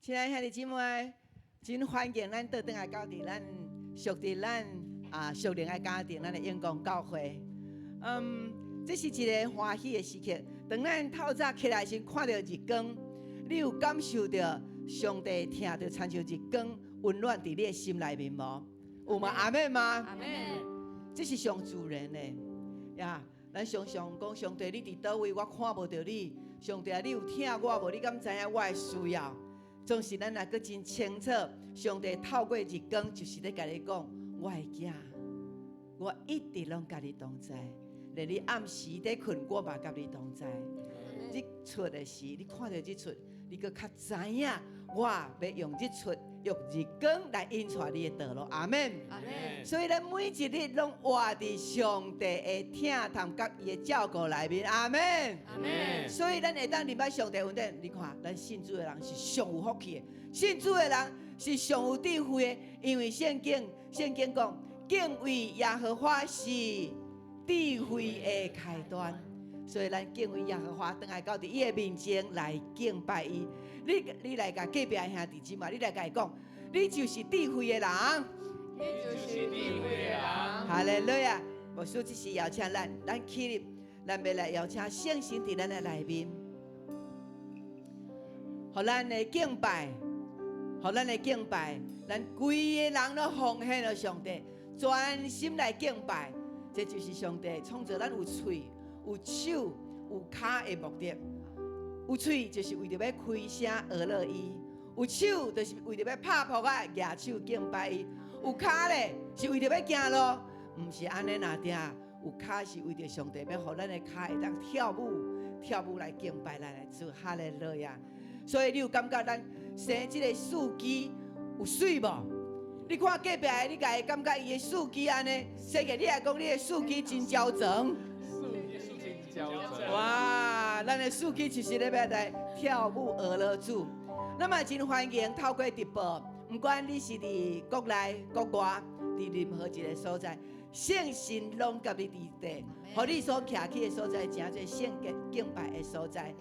親愛兄弟姊妹，真歡迎咱倒轉來到佇咱屬佇咱啊屬靈的家庭，咱的永光教會。這是一個歡喜的時刻。當咱透早起來時，看著日光，你有感受著上帝疼著親像日光溫暖佇你的心內面無？有嗎？阿們嗎？阿們。這是上自然的呀。咱常常講上帝，你佇佗位，我看無著你。上帝啊，你有疼我無？你敢知影我的需要？總是咱若閣真清楚，上帝透過日光，就是咧共你講，我的囝，我一直攏佮你同在。連你暗時咧睏，我嘛佮你同在。日出的時，你看著日出，你閣較知影，我欲用日出，用日光來引帶你的道路。阿們。阿們。所以咱每一日攏活佇上帝的疼痛佮伊的照顧內面。阿們。阿們。所以咱會當明白上帝恩典。你看，咱信主的人是上有福氣的，信主的人是上有智慧的，因為聖經講，敬畏耶和華是智慧的開端。所以咱敬畏耶和華，轉來到佇伊的面前來敬拜伊。你來共隔壁兄弟姊妹，你來共伊講，你就是智慧的人。你就是智慧的人。哈利路亞！牧師這時邀請咱，咱起立，咱欲來邀請聖神佇咱的內面，予咱的敬拜，予咱的敬拜，咱規个人攏奉獻予上帝，專心來敬拜，這就是上帝創造咱有喙、有手、有跤的目的。有喙就是為著欲開聲呵咾伊，有手就是為著欲拍噗仔舉手敬拜伊，有跤咧是為著欲行路，毋是按呢爾定。有跤是為著上帝欲予咱的跤會當跳舞，跳舞來敬拜咱的主，哈利路亞。所以你有感覺咱生這个四肢有媠無？你看隔壁的，你共伊感覺伊的四肢按呢？生個你來講，你的四肢真嬌壯。哇！咱的四肢就是咧欲來跳舞呵咾主。咱嘛真歡迎透過直播，毋管你是佇國內國外，佇任何一个所在，聖神攏佮你佇佇，予你所徛起的所在，成做聖潔敬拜的所在。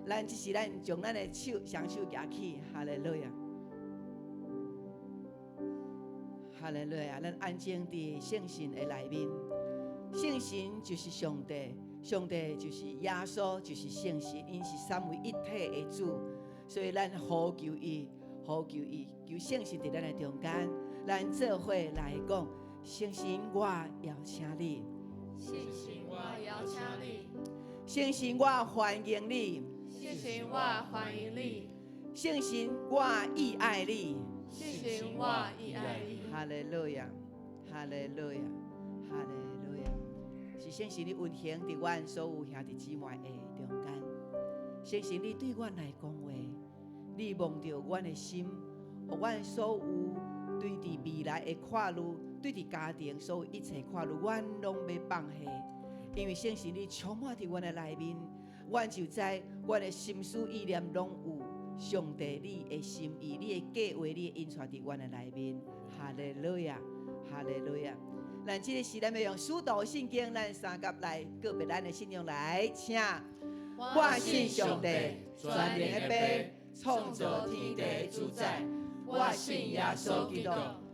咱這是咱將咱的手雙手舉起，哈利路亞，哈利路亞。咱安靜佇聖神的內面，聖神就是上帝。上帝就是耶穌，就是聖神，𪜶是三位一體的主，所以咱呼求伊，呼求伊，求聖神佇咱的中間，咱做伙來講，聖神我邀請你，聖神我邀請你，聖神我歡迎你，聖神我歡迎你，聖神我意愛你，聖神我意愛你。哈利路亞，哈利路亞，哈利路亞。是聖神你運行佇阮所有兄弟姊妹的中間。聖神你對阮來講話，你摸著阮的心，予阮所有對佇未來的看慮，對佇家庭所有一切看慮，阮攏欲放下。因為聖神你充滿佇阮的內面，阮就知阮的心思意念攏有上帝你的心意、你的計劃、你的引帶佇阮的內面。哈利路亞，哈利路亞。咱這个時，咱欲用使徒信經，咱三甲來告白咱的信仰來，請。我信上帝，全能的父，創造天地的主宰。我信耶穌基督，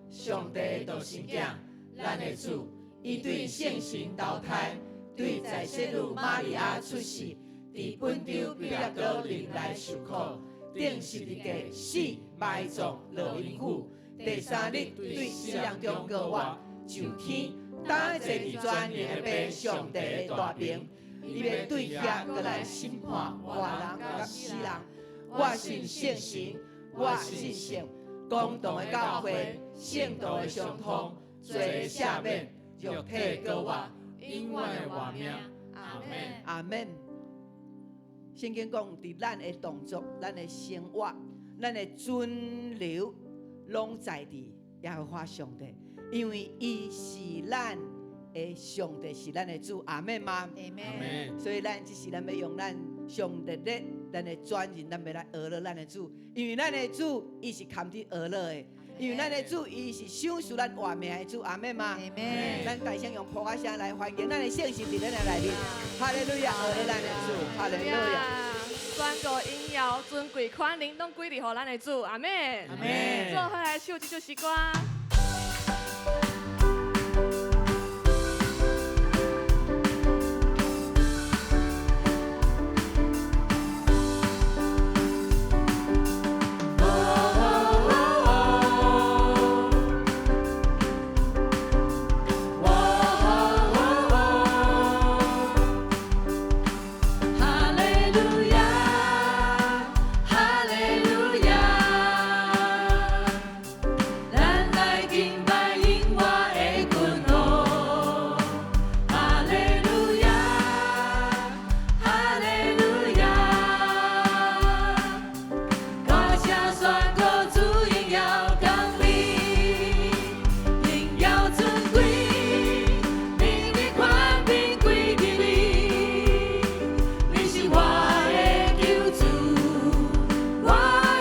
上帝的獨生囝，咱的主。伊對聖神投胎，對在聖女瑪利亞出世，佇本丟彼拉多忍耐受苦，釘十字架死埋葬落陰府，第三日對死人中復活。上天，擔坐佇全能的父上帝的大爿，伊欲對遐閣來審判活人佮死人。我信聖神，我信聖公同的教會，聖徒的相通，罪的赦免，肉體閣活，永遠的活命。阿們。阿們。聖經講，佇咱的動作、咱的生活、咱的存留，攏在佇耶和華上帝，因為伊是咱的上帝，是咱的主。阿們嗎？阿們。所以咱這時咱欲用咱上熱烈、咱的專人，咱欲來呵咾咱的主，因為咱的主伊是堪得呵咾的，因為咱的主伊是賞賜咱活命的主。阿們嗎？阿們。咱大聲用噗仔聲來歡迎咱的聖神佇咱的內面。哈利路亞，呵咾咱的主，哈利路亞。宣告榮耀、尊貴、權能，攏歸予咱的主，阿門。阿門。做伙來唱這首詩歌。哈利路亞，哈利路亞，咱來敬拜永活的君王。哈利路亞，哈利路亞，大聲宣告主榮耀降臨，榮耀尊貴，能力權柄歸予你。你是我的救主，我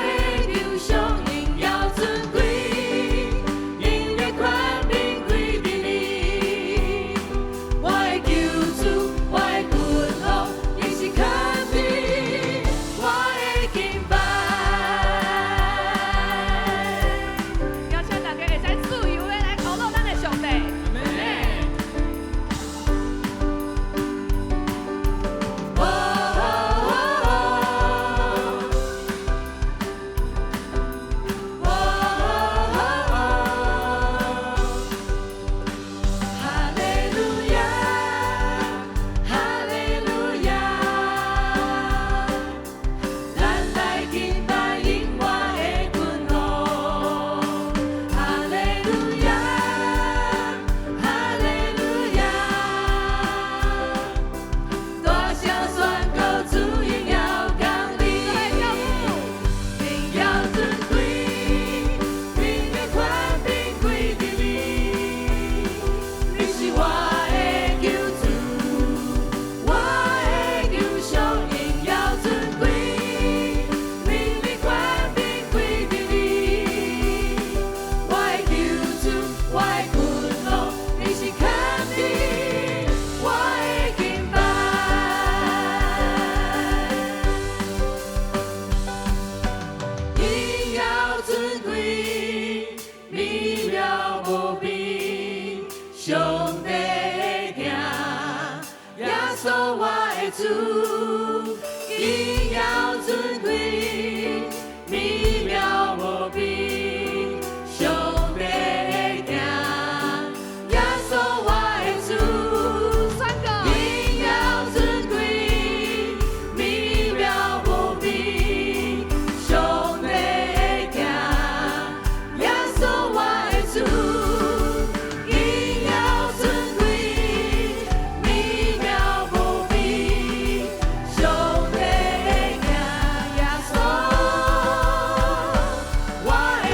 的救贖，榮耀尊貴，能力權柄歸予你。我的救主，我的君王，你是權柄，我的敬拜。邀請大家會使自由的來投入咱的上帝。阿門。哈利路亞，哈利路亞，咱來敬拜永活的君王。哈利路亞，哈利路亞，大聲宣告主榮耀降臨，榮耀尊貴，能力權柄歸予你。你是我的救主，我的救贖，榮耀尊貴，能力權柄歸予你。我的救主，我的君王，你是權柄，我的敬拜。榮耀尊貴，美妙無比，上帝的行，耶穌我的主，榮耀尊貴，美妙無比，上帝的行，耶穌我的主。宣告。榮耀尊貴，美妙無比，上帝的行，耶穌我的主。榮耀尊貴，美妙無比，上帝的行，耶穌我的主。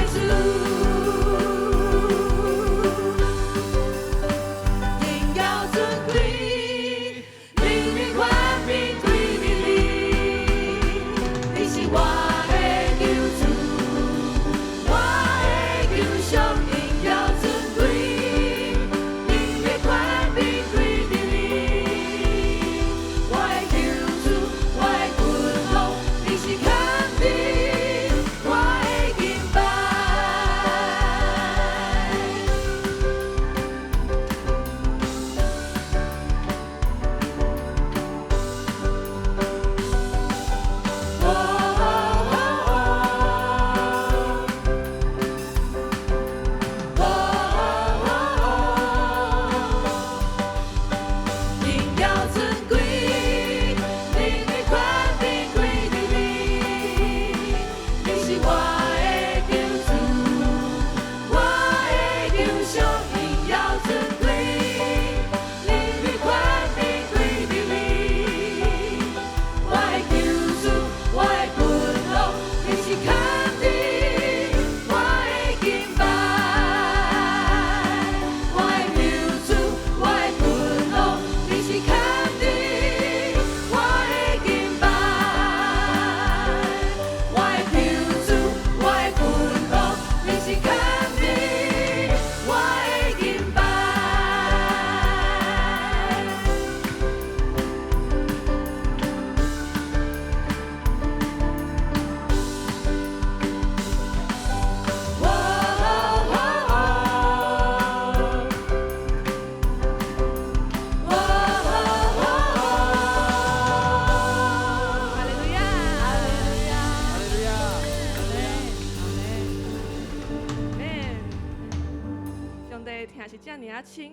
遮爾仔親，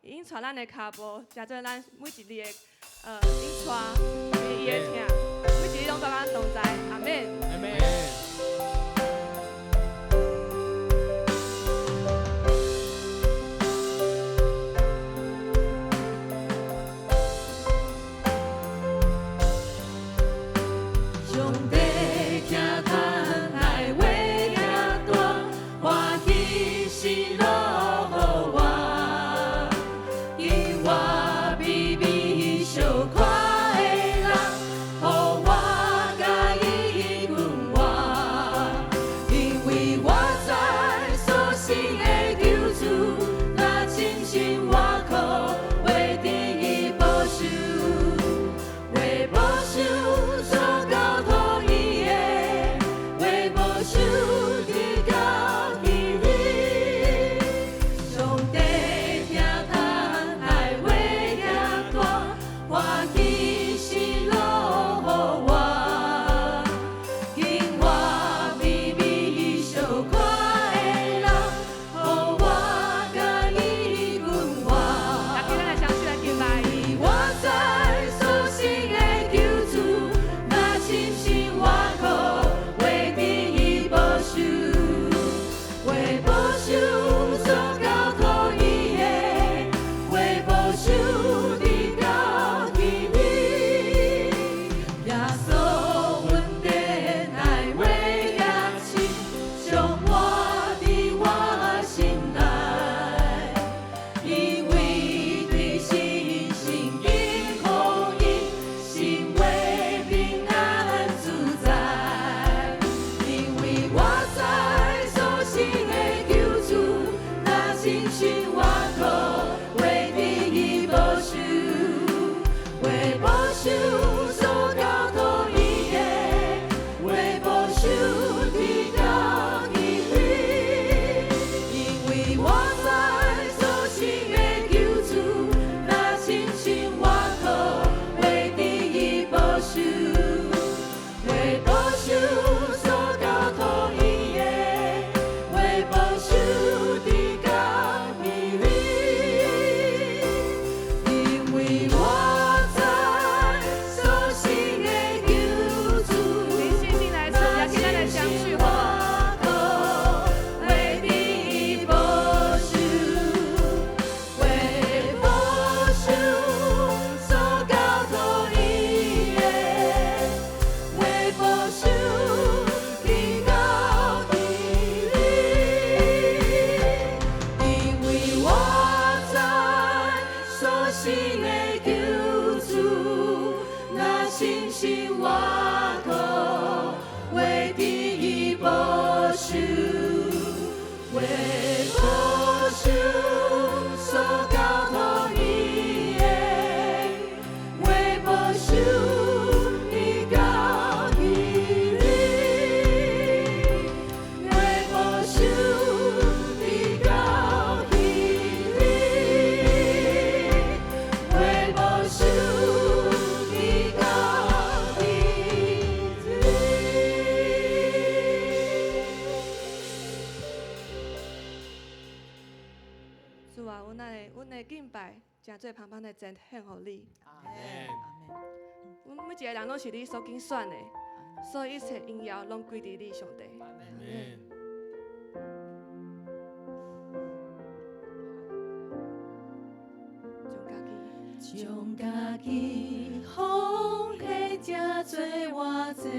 伊已經帶咱的跤步，成做咱每一日的，已經帶，因為伊的疼，每一日攏佮咱同在，阿們。阿們。做芳芳的真献予你。阮每一个人攏是你所拣选的，所以一切荣耀攏归伫你上帝。将家己奉献成做活祭，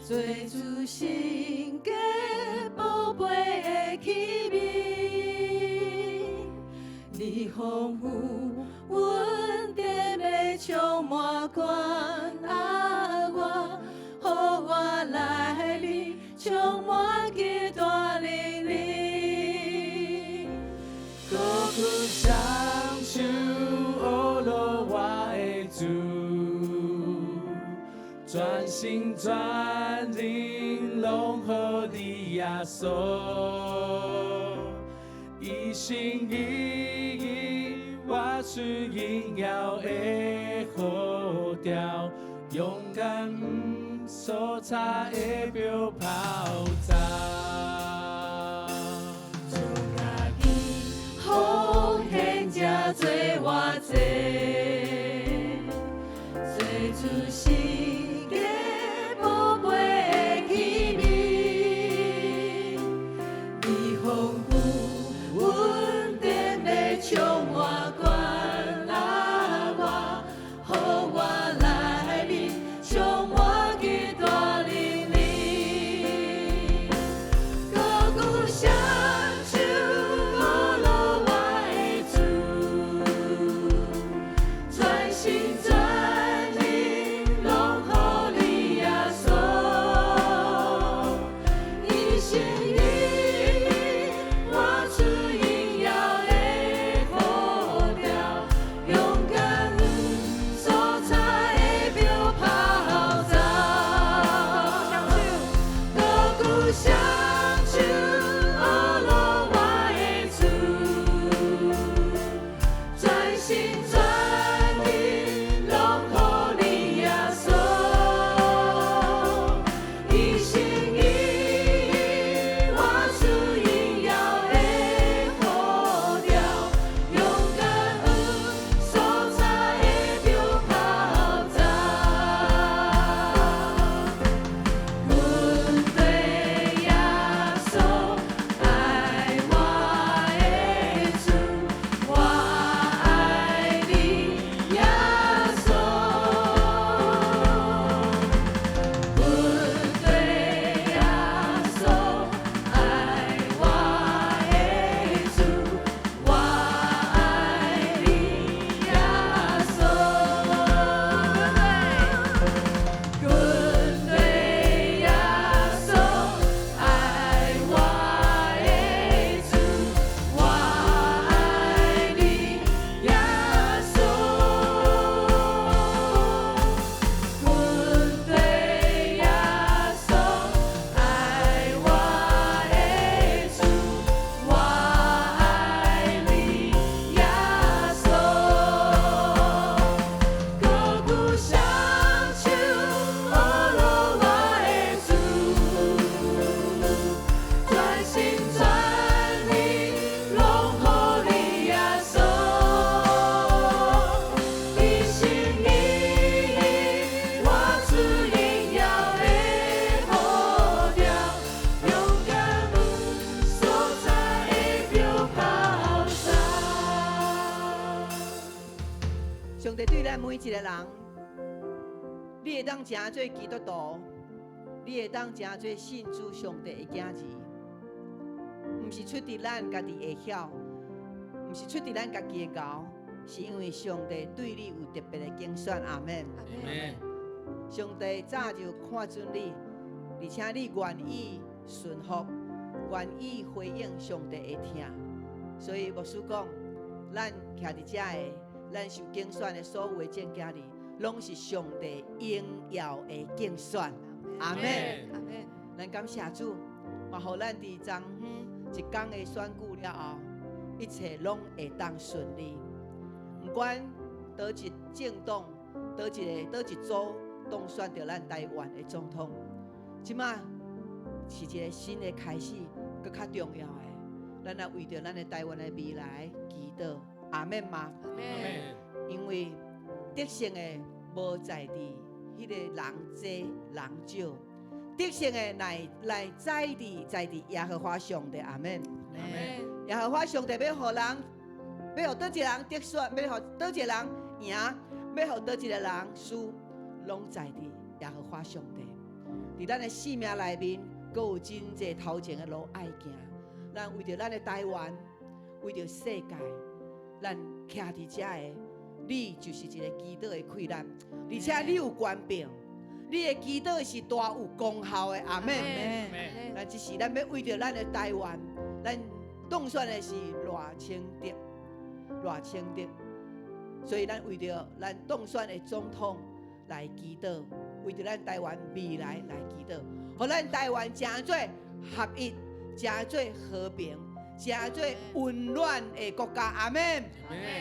做主圣洁宝贝的器皿。你丰富恩典的充满关爱我，予我内里充满极大能力。阁去双手呵罗我的主，全心全人拢予你耶稣，一心一意活出荣耀的呼召，勇敢毋所差的标跑走。将濟，做出神奇寶貝的器皿，你豐富恩典的充滿灌納我，予我內面充滿極大能力。高舉雙手，阿羅我的主，全心全意攏予你耶穌，一心一意活出榮耀的呼召，用感恩所插的標炮走。高舉雙手，阿羅我的主，全心全意攏予你耶穌，一心一意活出榮耀的呼召，用感恩所插的標炮走。阮對耶穌愛我的主，我愛你耶穌。阮對耶穌愛我的主，我愛你耶穌。阮對耶穌愛我的主，我愛你耶穌。阮對耶穌愛我的主，我愛你耶穌。高舉雙手，阿羅我的主，全心全意攏予你耶穌，一心一意活出榮耀的呼召，用感恩所插的標炮走。上帝對咱每一個人，你會當成做基督徒，你會當成做信主上帝的囝兒，毋是出佇咱家己會曉，毋是出佇咱家己的𠢕，是因為上帝對你有特別的揀選。阿們。阿們。上帝早就看準你，而且你願意順服，願意回應上帝的疼。所以牧師講，咱徛佇遮的，咱受揀選的所有的眾囝兒，攏是上帝榮耀的揀選。阿們。阿們。咱感謝主，嘛予咱佇昨昏一工的選舉了後，一切攏會當順利。毋管佗一政黨，佗一個佗一組當選著咱台灣的總統，這馬是一個新的開始，閣較重要的，咱來為著咱的台灣的未來祈禱。阿們嗎？阿們。因為得勝的無在佇彼個人濟人少，得勝的乃來在佇耶和華上帝。阿們。阿們。耶和華上帝欲予人，欲予佗一個人得選，欲予佗一個人贏，欲予佗一個人輸，攏在佇耶和華上帝。佇咱的生命內面，閣有真濟頭前的路愛行。咱為著咱的台灣，為著世界，咱徛佇遮的，你就是一個祈禱的氣力，而且你有權柄，你的祈禱是大有功效的。阿們。咱這時咱欲為著咱的台灣，咱當選的是賴清德，賴清德，所以咱為著咱當選的總統來祈禱，為著咱台灣未來來祈禱，予咱台灣成做合一，成做和平，成做溫暖的國家。阿們。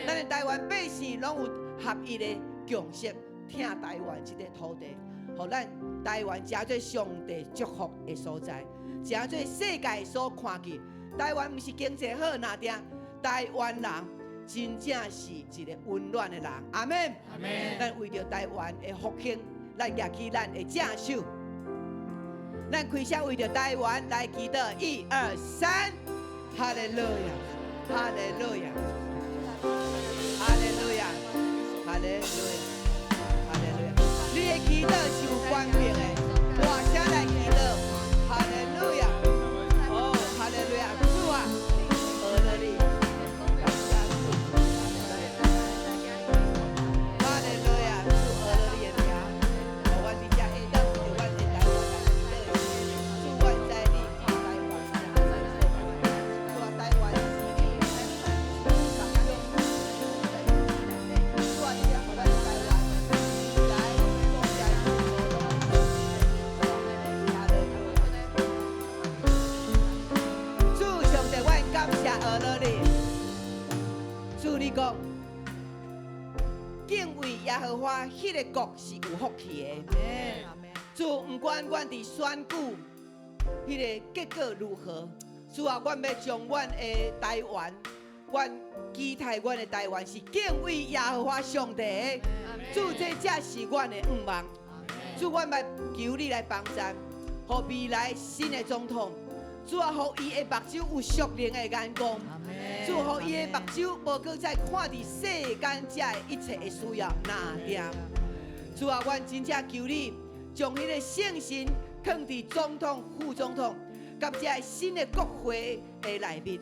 咱的台灣百姓攏有合一的共識，疼台灣這個土地，予咱台灣成做上帝祝福的所在，成做世界所看見。台灣毋是經濟好，若定台灣人真正是一个溫暖的人。阿們。阿們。咱為著台灣的復興，咱舉起咱的正手。咱開聲為著台灣來祈禱，一二三，哈利路亞，哈利路亞，哈利路亞，哈利路亞，哈利路亞。你的祈禱是有權柄的，大聲來祈禱，哈利路亞，哦，哈利路亞，主啊，阿樂你，感謝主，哈利路亞，主阿樂你的名，予阮佇遮會當為著阮的台灣來祈禱。主，阮知你看台灣，主啊，台灣是你主啊，你也予咱台灣來國家哈利路亞。主上帝，阮感謝阿樂你。主你講，敬畏耶和華，彼个國是有福氣的。主，毋管阮佇選舉，彼个結果如何，主啊，阮欲將阮的台灣，阮期待阮的台灣是敬畏耶和華上帝的。主，這才是阮的願望。主，阮欲求你來幫贊，予未來新的總統，主啊，予伊的目睭有屬靈的眼光。主，予伊的目睭無閣再看佇世間這的一切的需要那定。主啊，阮真正求你將彼个聖神囥佇總統、副總統，佮這个新的國會的內面，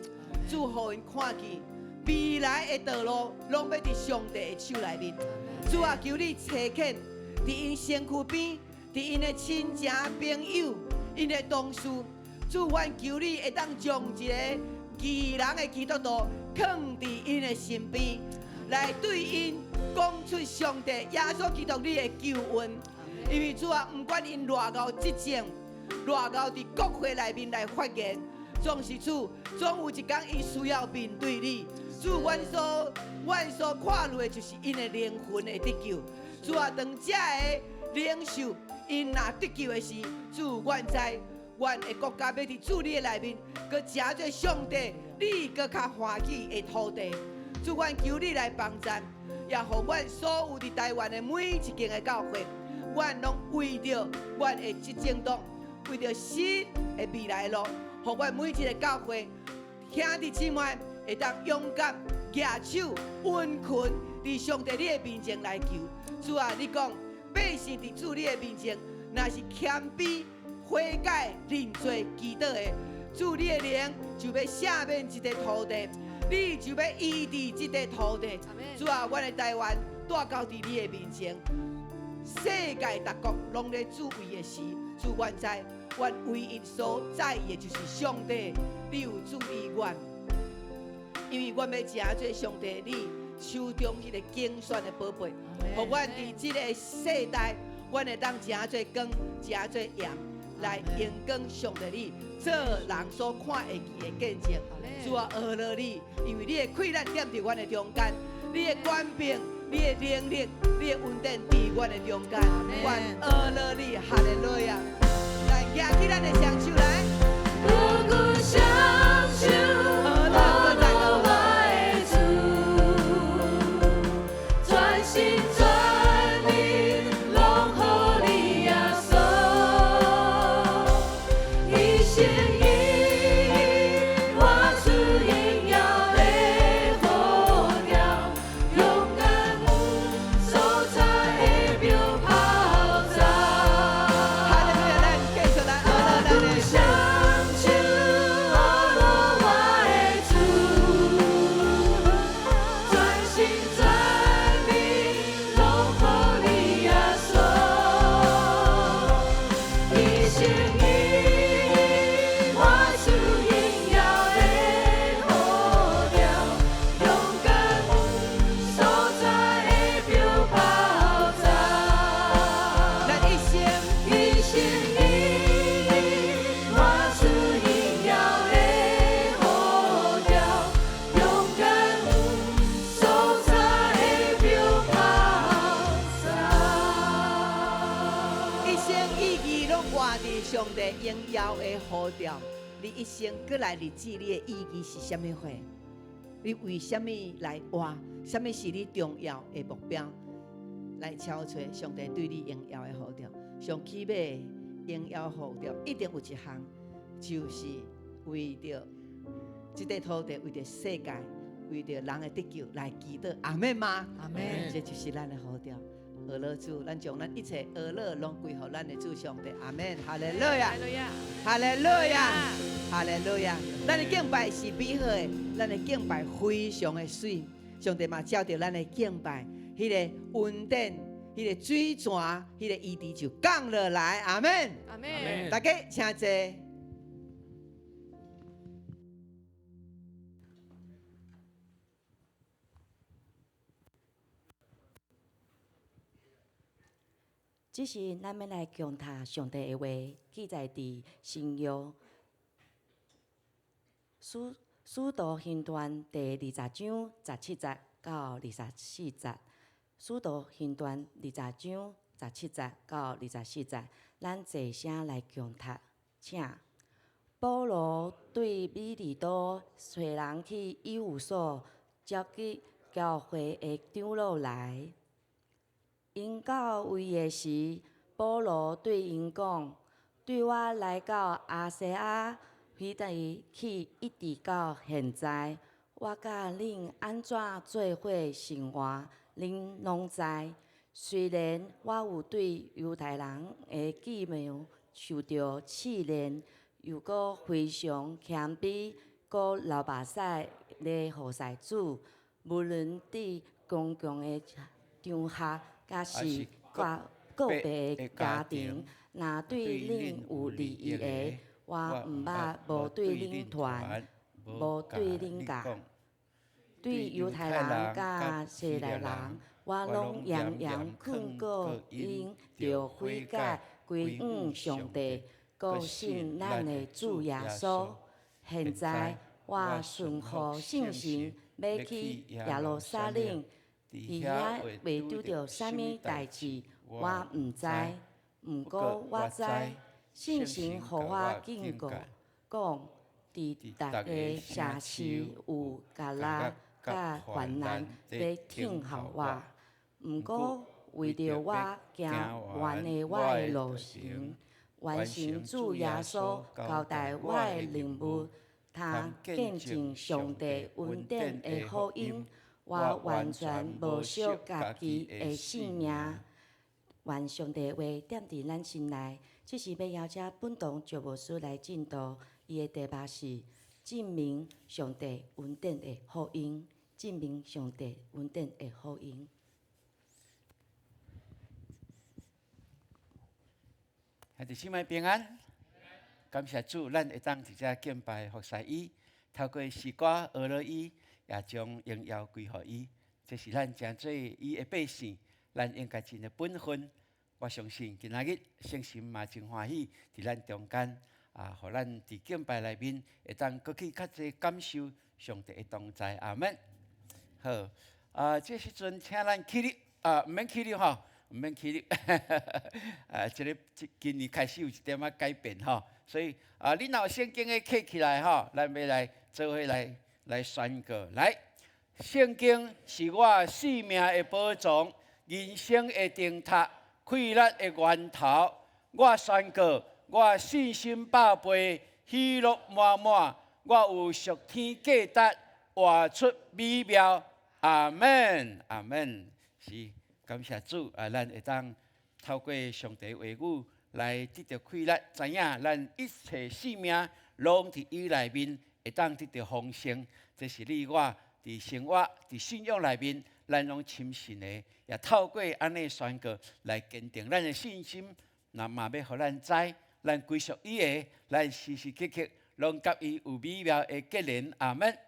主，予𪜶看見未來的道路攏欲佇上帝的手內面。主啊，求你差遣佇𪜶身軀邊，佇𪜶的親情朋友、𪜶的同事，主，阮求你會當將一个義人的基督徒囥佇𪜶的身邊，來對𪜶講出上帝耶穌基督你的救恩。因為主啊，毋管𪜶偌𠢕執政，偌𠢕佇國會內面來發言，總是主，總有一工𪜶需要面對你。主，阮所看慮的就是𪜶的靈魂的得救。主啊，當這个領袖𪜶若得救的時，主，阮知阮的國家欲佇主你的內面，閣成做上帝你閣較歡喜的土地。主，阮求你來幫贊，也予阮所有佇台灣的每一間的教會，阮攏為著阮的執政黨，為著新的未來路，予阮每一个教會兄弟姊妹會當勇敢舉手殷勤佇上帝你的面前來求。主啊，你講百姓佇主你的面前，若是謙卑悔改認罪祈禱的，主你的靈就欲赦免這塊土地，你就欲醫治這塊土地。主啊，阮的台灣帶到佇你的面前，世界各國攏咧注意的時，主，阮知，阮唯一所在意的就是上帝，你有注意阮，因為阮欲成做上帝你手中彼个揀選的寶貝，予阮佇這个世代，阮會當成做光，成做鹽，來榮光上帝你，做人所看會記的見證。主啊，阿樂你，因為你的氣力踮佇阮的中間，你的權柄、你的能力、你的恩典佇阮的中間，阮阿樂你，哈利路亞！來，舉起咱的雙手來。久久雙手，阿樂閣再我的主，全心全意攏予你耶穌，一心一意活出榮耀的呼召，勇敢所在的標炮炸。哈利路亞！咱繼續來阿樂咱的雙手阿樂我的主，全心全意攏予你耶穌，一心一意活出榮耀的呼召，勇敢所在的標炮炸。咱一生一心一意活出榮耀的呼召，勇敢所在的標炮炸。一生意義攏活佇上帝榮耀的呼召。你一生過來日子，你的意義是啥物貨？你為啥物來活？啥物是你重要的目標？來敲揣上帝對你榮耀的呼召。上起碼榮耀呼召一定有一項，就是為著這塊土地，為著世界，為著人的得救來祈禱。阿們嗎？阿們。這就是咱的呼召。阿樂主，咱將咱一切阿樂攏歸予咱的主上帝。阿們，哈利路亞，哈利路亞，哈利路亞。咱的敬拜是美好的，咱的敬拜非常的媠。上帝嘛照著咱的敬拜，彼個恩典、彼個水泉、彼個醫治就降落來。阿們，阿們。大家請坐。這時咱欲來共讀上帝的話，記載佇新約使徒行傳第20章17節到24節。使徒行傳20章17節到24節，咱齊聲來共讀，請。保羅對米利都揣人去以弗所，召集教會的長老來。𪜶到位的時，保羅對𪜶講：對我來到亞細亞彼地起，一直到現在，我佮恁按怎做伙生活，恁攏知。雖然我有對猶太人的記謀受著試煉，又閣非常謙卑，閣流目屎咧服侍主，無論佇公共的場合，抑是個個別的家庭，若對恁有利益的，我毋捌無對恁傳，無對恁教。對猶太人佮希臘人，我攏嚴嚴勸告𪜶著悔改，歸向上帝，閣信咱的主耶穌。現在我順服聖神，欲去耶路撒冷。佇遐會拄著啥物代誌，我毋知。毋過我知，聖神予我警告，講佇逐个城市有角力佮患難欲等候我。毋過為著我行完的我的路程，完成主耶穌交代我的任務，通見證上帝恩典的福音。我完全無惜家己的性命。願上帝話踮佇咱心內。這時欲邀請本堂石牧師來證道，伊的題目是證明上帝恩典的福音。證明上帝恩典的福音。兄弟姊妹平安，感謝主，咱會當佇遮敬拜服侍伊，透過詩歌學了伊。也將榮耀歸予伊，這是咱成做伊的百姓，咱應該盡的本分。我相信今仔日聖神嘛真歡喜佇咱中間，啊，予咱佇敬拜內面會當閣去較濟感受上帝的同在。阿們。好，啊，這時陣請咱起立，啊，毋免起立吼，毋免起立。啊，這个今年開始有一點仔改變吼，所以啊，你若有聖經的揢起來吼，咱欲來做伙來。來宣告，來，聖經是我性命的寶藏，人生的燈塔，快樂的源頭。我宣告，我信心百倍，喜樂滿滿。我有屬天價值，活出美妙。阿們，阿們。是，感謝主啊！咱會當透過上帝話語來得著快樂，知影咱一切性命攏佇伊內面。會當得著豐盛，這是你我佇生活、佇信仰內面，咱攏深信的。也透過按呢宣告來堅定咱的信心。那嘛欲予咱知，咱歸屬伊的，咱時時刻刻攏佮伊有美妙的結連。阿們，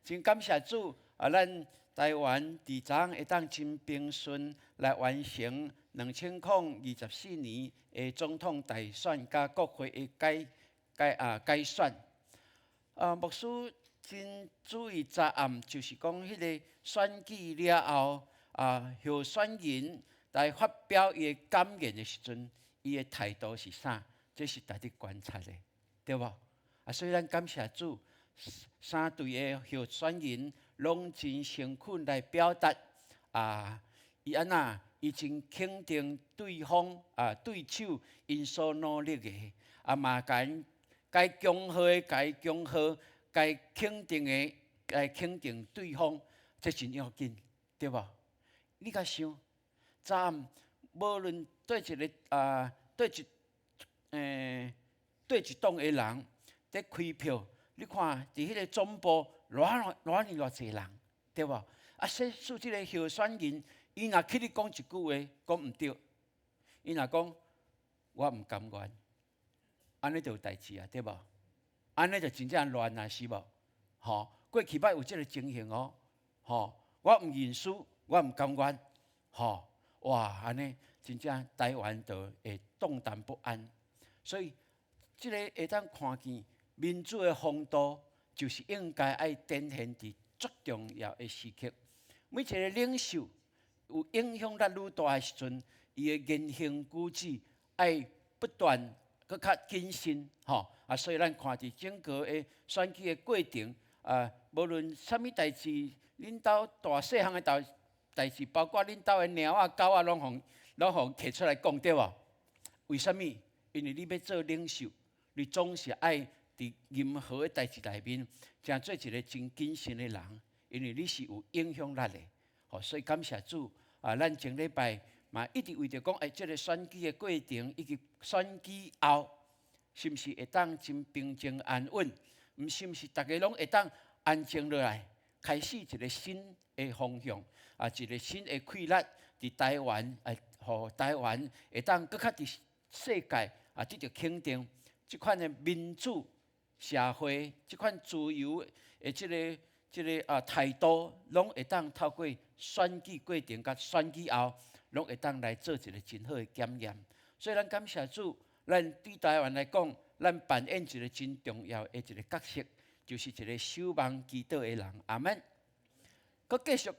真感謝主啊！咱台灣佇昨昏會當真平順來完成2024年的總統大選佮國會的改改啊改選。啊，牧師真注意昨暗，就是講彼个選舉了後，啊，候選人來發表伊的感言的時陣，伊的態度是啥？這是值得觀察的，對無？啊，所以咱感謝主，三對的候選人攏真誠懇來表達啊，伊按怎？伊真肯定對方啊，對手𪜶所努力的，啊嘛共𪜶該恭賀的，共恭賀；該肯定的，來肯定對方，這真要緊，對無？你共想，昨暗無論對一个啊，對一黨的人佇開票，你看佇彼个總部偌偌爾偌濟人，對無？啊，說說這個候選人，伊若去你講一句話，講毋對，伊若講我毋甘願，按呢就有代誌啊，對無？按呢就真正亂啊，是無？吼，過去捌有這个情形哦，吼，我毋認輸，我毋甘願，吼，哇，按呢真正台灣就會動盪不安。所以，這个會當看見民主的風度，就是應該愛展現佇足重要的時刻。每一个領袖有影響力愈大的時陣，伊的言行舉止愛不斷閣較謹慎，吼啊！所以咱看佇整個的選舉的過程，啊，無論啥物代誌，恁兜大細項的代誌，包括恁兜的貓仔狗仔，攏予提出來講，對無？為啥物？因為你欲做領袖，你總是愛佇任何的代誌內面，成做一个真謹慎的人，因為你是有影響力的。吼，所以感謝主啊！咱前禮拜嘛一直為著講，欸，這个選舉的過程以及選舉後，是毋是會當真平靜安穩？毋是毋是逐个攏會當安靜落來，開始一个新的方向啊，一个新的氣力佇台灣，啊，予台灣會當閣較佇世界啊得著肯定，這款的民主社會，這款自由的這个啊態度，攏會當透過選舉過程佮選舉後，攏會當來做一个真好的檢驗。所以咱感謝主，咱對台灣來講，咱扮演一个真重要的一个角色，就是一个守望祈禱的人。阿門。閣繼續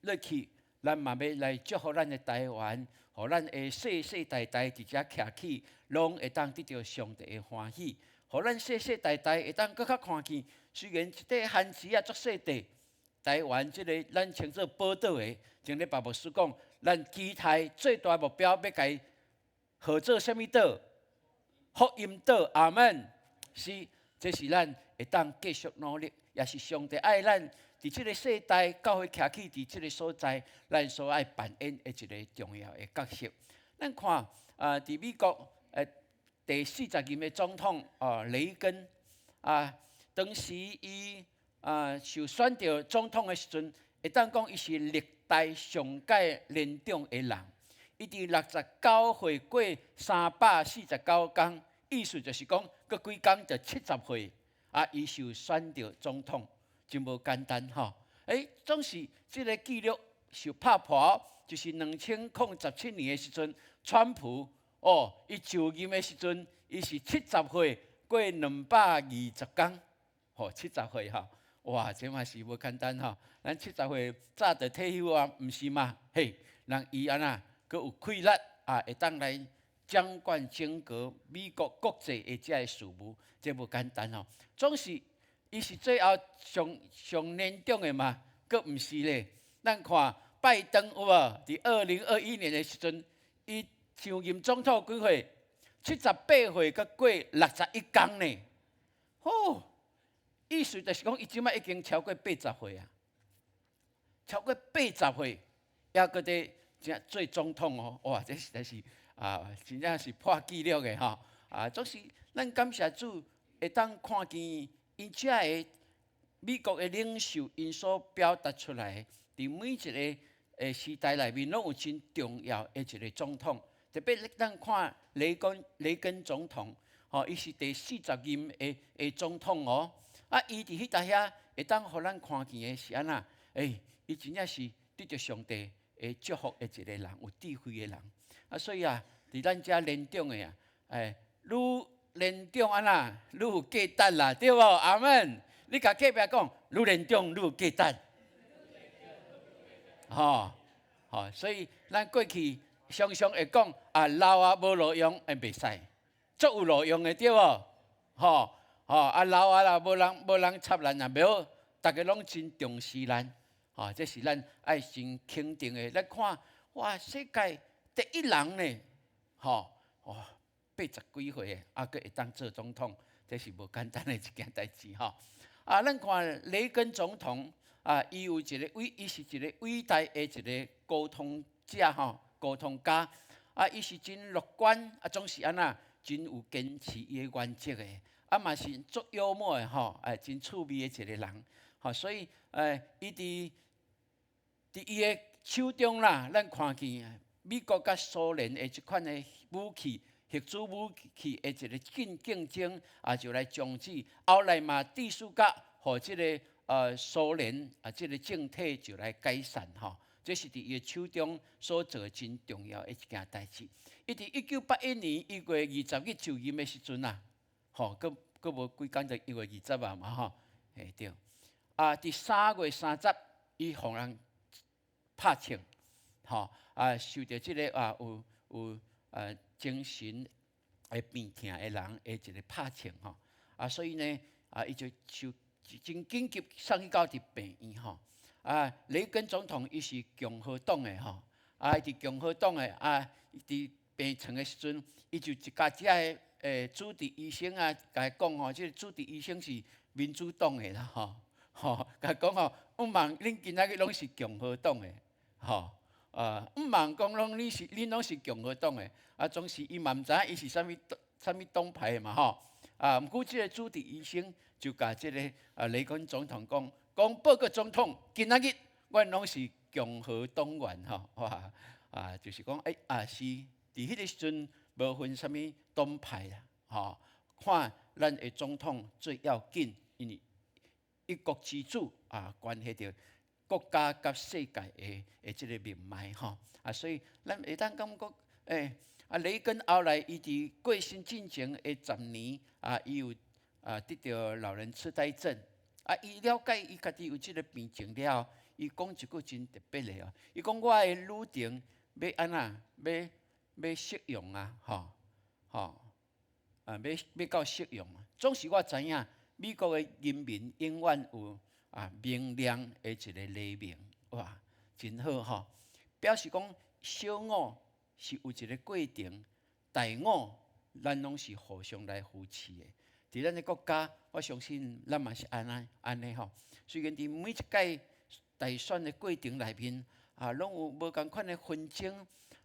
落去，咱嘛欲來祝福咱的台灣，予咱的世世代代佇遮徛起，攏會當得著上帝的歡喜，予咱世世代代會當閣較看見，雖然一塊番薯仔足細塊，台灣這个咱稱做寶島的，前禮拜牧師講，咱期待最大目標欲共伊號做啥物島？福音島，阿門。是，這是咱會當繼續努力，也是上帝愛咱佇這个世代教會徛起佇這个所在，咱所愛扮演的一个重要的角色。咱看啊，佇美國第40任的總統啊，雷根啊，當時伊啊受選著總統的時陣，會當講伊是歷代上蓋年長的人。伊佇69歲過349天，意思就是講，閣幾工就70歲，啊，伊受選著總統，真無簡單吼。欸，總是這个紀錄受拍破，就是2017年的時陣，川普哦，伊就任的時陣，伊是70歲過220天，吼，七十歲吼，哇，這嘛是無簡單吼。咱七十歲早就退休啊，毋是嘛？嘿，人伊按怎？閣有氣力啊，會當來掌管整個美國國際的這个事務，這無簡單吼。總是伊是最後上上年長的嘛，閣毋是咧。咱看拜登有無？佇2021年的時陣，伊上任總統幾歲？78歲，閣過61天呢。吼，意思就是講，伊這擺已經超過80歲啊，超過八十歲，猶閣佇正做總統哦，哇！這實在是啊，真正是破紀錄的吼。啊，總是咱感謝主，會當看見𪜶遮个美國的領袖，𪜶所表達出來，佇每一个時代內面，攏有真重要的一个總統。特別咱看雷根總統，吼，伊是第40任的總統哦。啊，伊佇彼搭遐會當予咱看見的是按怎？欸，伊真正是得著上帝的祝福的一个人，有智慧的人。啊，所以啊，佇咱遮年長的啊，欸，愈年長按怎，愈有價值啦，對無？阿門。你共隔壁講，愈年長愈有價值。吼，吼，所以咱過去常常會講啊，老啊無路用，欸，袂使，足有路用的，對無？吼。吼啊老啊啦，無人插咱啊，袂好，逐家攏真重視咱，吼，這是咱愛真肯定的。咱看，哇，世界第一人呢，吼，哇，80幾歲的，啊，閣會當做總統，這是無簡單的一件代誌吼。啊，咱看雷根總統啊，伊有一个偉，伊是一个偉大的一个溝通者吼，溝通家。啊，伊是真樂觀，啊，總是按怎，真有堅持伊的原則的，啊，嘛是足幽默的吼，哎，真趣味的一个人，吼，所以，伊佇伊的手中啦，咱看見美國佮蘇聯的這款的武器，核子武器的一个競爭，啊，就來終止。後來嘛，致使甲予這个蘇聯啊，這个政體就來解散吼。這是佇伊的手中所做的真重要的一件代誌。伊佇1981年1月20日就任的時陣啊，吼，閣無幾工就1月20啊嘛吼，嘿對。啊，佇3月30，伊予人拍槍，吼啊，受著這个啊有精神的病痛的人的一个拍槍吼，啊，所以呢，啊，伊就受真緊急送去到佇病院吼。啊，雷根總統伊是共和黨的吼，啊，伊佇共和黨的啊，佇病床的時陣，伊就一共遮的主治醫生啊，共伊講吼，這个主治醫生是民主黨的啦吼，吼，共伊講吼，毋茫恁今仔日攏是共和黨的，吼，啊，毋茫講攏你是恁攏是共和黨的，啊，總是伊嘛毋知影伊是啥物啥物黨派的嘛吼，啊，毋過這个主治醫生就共這个啊雷根總統講。講報告總統，今仔日阮攏是共和黨員吼，哇啊，就是講欸，是佇彼个時陣無分啥物黨派啦，吼，看咱的總統最要緊，因為一國之主啊，關係著國家佮世界的這个命脈吼，啊，所以咱會當感覺，欸，啊，雷根後來伊佇過身進前的10年啊，伊有啊得著老人痴呆症。啊！伊了解伊家己有這个病情了後，伊講一句真特別的哦。伊講我的旅程欲按怎？欲適用啊！吼吼啊！欲到適用。總是我知影，美國的人民永遠有啊明亮的一个黎明，哇，真好吼！表示講小我是有一个過程，大我咱攏是互相來扶持的。佇咱的國家，我相信咱嘛是按呢吼。雖然佇每一屆大選的過程內面，啊，攏有無仝款的紛爭，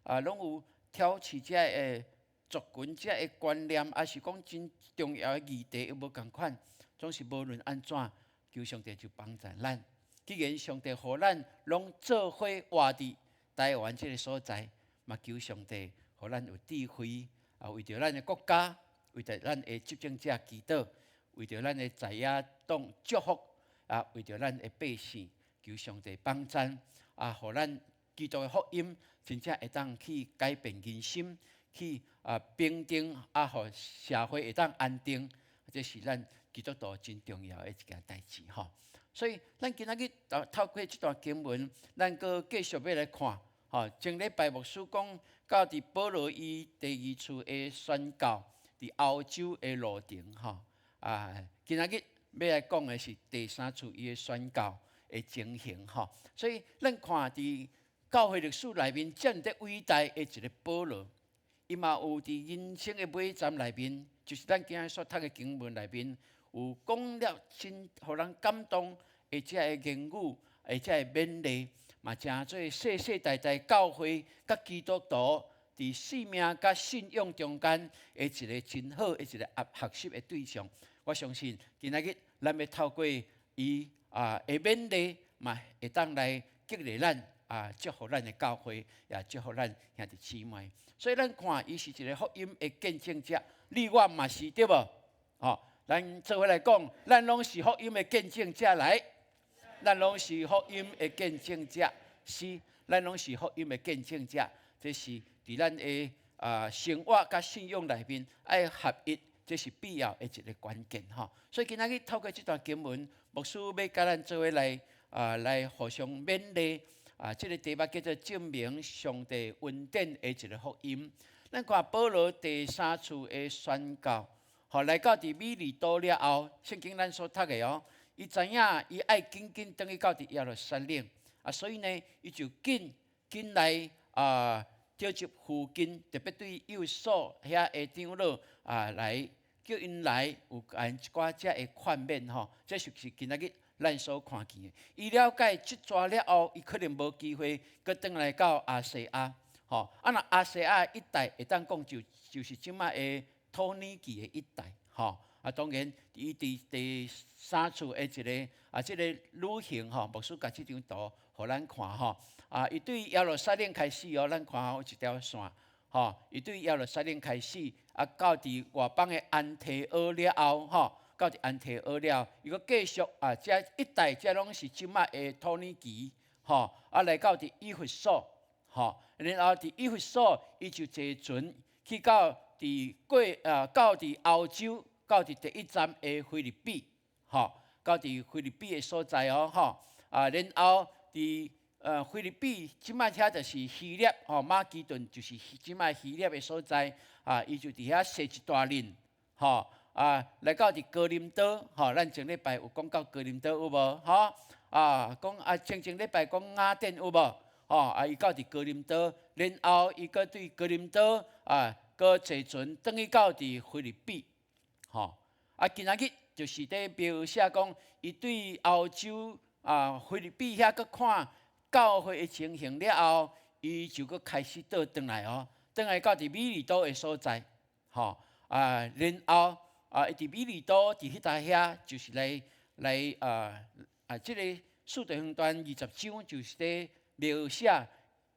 啊，攏有挑起這个族群這个觀念，抑是講真重要的議題，又無仝款。總是無論按怎，求上帝就幫助咱。既然上帝予咱攏做伙活佇台灣這个所在，嘛求上帝予咱有智慧，啊，為著咱的國家。為著咱的執政者祈禱，為著咱的在野黨祝福，啊，為著咱的百姓求上帝幫贊，啊，予咱基督的福音真正會當去改變人心，去啊平定，啊，予社會會當安定，這是咱基督徒真重要的一件代誌吼。所以，咱今仔日透過這段經文，咱閣繼續欲來看，吼，前禮拜牧師講到佇保羅伊第二次的宣教。佇歐洲的路程，吼啊，今仔日欲來講的是第三次伊的宣教的情形，吼。所以咱看佇教會歷史內面，遮爾偉大的一个保羅，伊嘛有佇人生的尾站內面，就是咱今仔日所讀的經文內面，有講了真予人感動的這个言語，的這个勉勵，嘛成做世世代代教會佮基督徒佇生命佮信仰中間的一个真好的一个學習的對象。我相信今仔日咱欲透過伊啊的勉勵，嘛會當來激勵咱啊，祝福咱的教會，也祝福咱兄弟姊妹。所以咱看伊是一个福音的見證者，你我嘛是對無？吼，咱做伙來講，咱攏是福音的見證者來，咱攏是福音的見證者，是，咱攏是福音的見證者，這是佇咱的啊生活佮信仰內面愛合一，這是必要的一个關鍵吼。所以今仔日透過這段經文，牧師欲佮咱做伙來啊來互相勉勵啊。這个題目叫做證明上帝恩典的一个福音。咱看保羅第三次的宣教吼，來到佇米利都了後，聖經咱所讀的哦，伊知影伊愛緊緊轉去到佇耶路撒冷，啊，所以呢，伊就緊緊來啊，召集附近，特別對以弗所遐的長老啊來叫𪜶來，有共𪜶一寡遮的勸勉吼，這就是今仔日咱所看見的。伊了解這逝了後，伊可能無機會閣轉來到亞細亞，吼。啊，若亞細亞一帶會當講就是這馬的土耳其的一帶，吼。啊，當然，伊佇第三次的一個啊，這個旅行吼，牧師共這張圖予咱看吼。啊，伊對耶路撒冷開始哦，咱看有一條線，吼。伊對耶路撒冷開始，啊，到佇外邦的安提阿了後，吼，到佇安提阿了，伊閣繼續啊，這一帶這攏是這馬的土耳其，吼，啊，來到佇以弗所，吼，然後佇以弗所，伊就坐船去到佇過啊，到佇歐洲，到佇第一站的腓立比，吼，到佇腓立比的所在哦，吼，啊，然後佇腓立比這馬遐就是希臘，吼，馬其頓就是這馬希臘的所在，啊，伊就佇遐踅一大輪，吼。啊，來到佇哥林多，吼，咱前禮拜有講到哥林多有無？吼，啊，講啊，前前禮拜講雅典有無？吼，啊，伊到佇哥林多，然後伊閣對哥林多啊，閣坐船轉去到佇腓立比，吼，啊，今仔日就是佇描寫講，伊對歐洲啊，腓立比遐閣看教會的情形了後，伊就閣開始倒轉來哦，轉來到佇米利都的所在，吼，啊，然後。啊！伊佇米利都佇彼搭遐，就是來來啊啊！這個使徒行傳20章就是咧描寫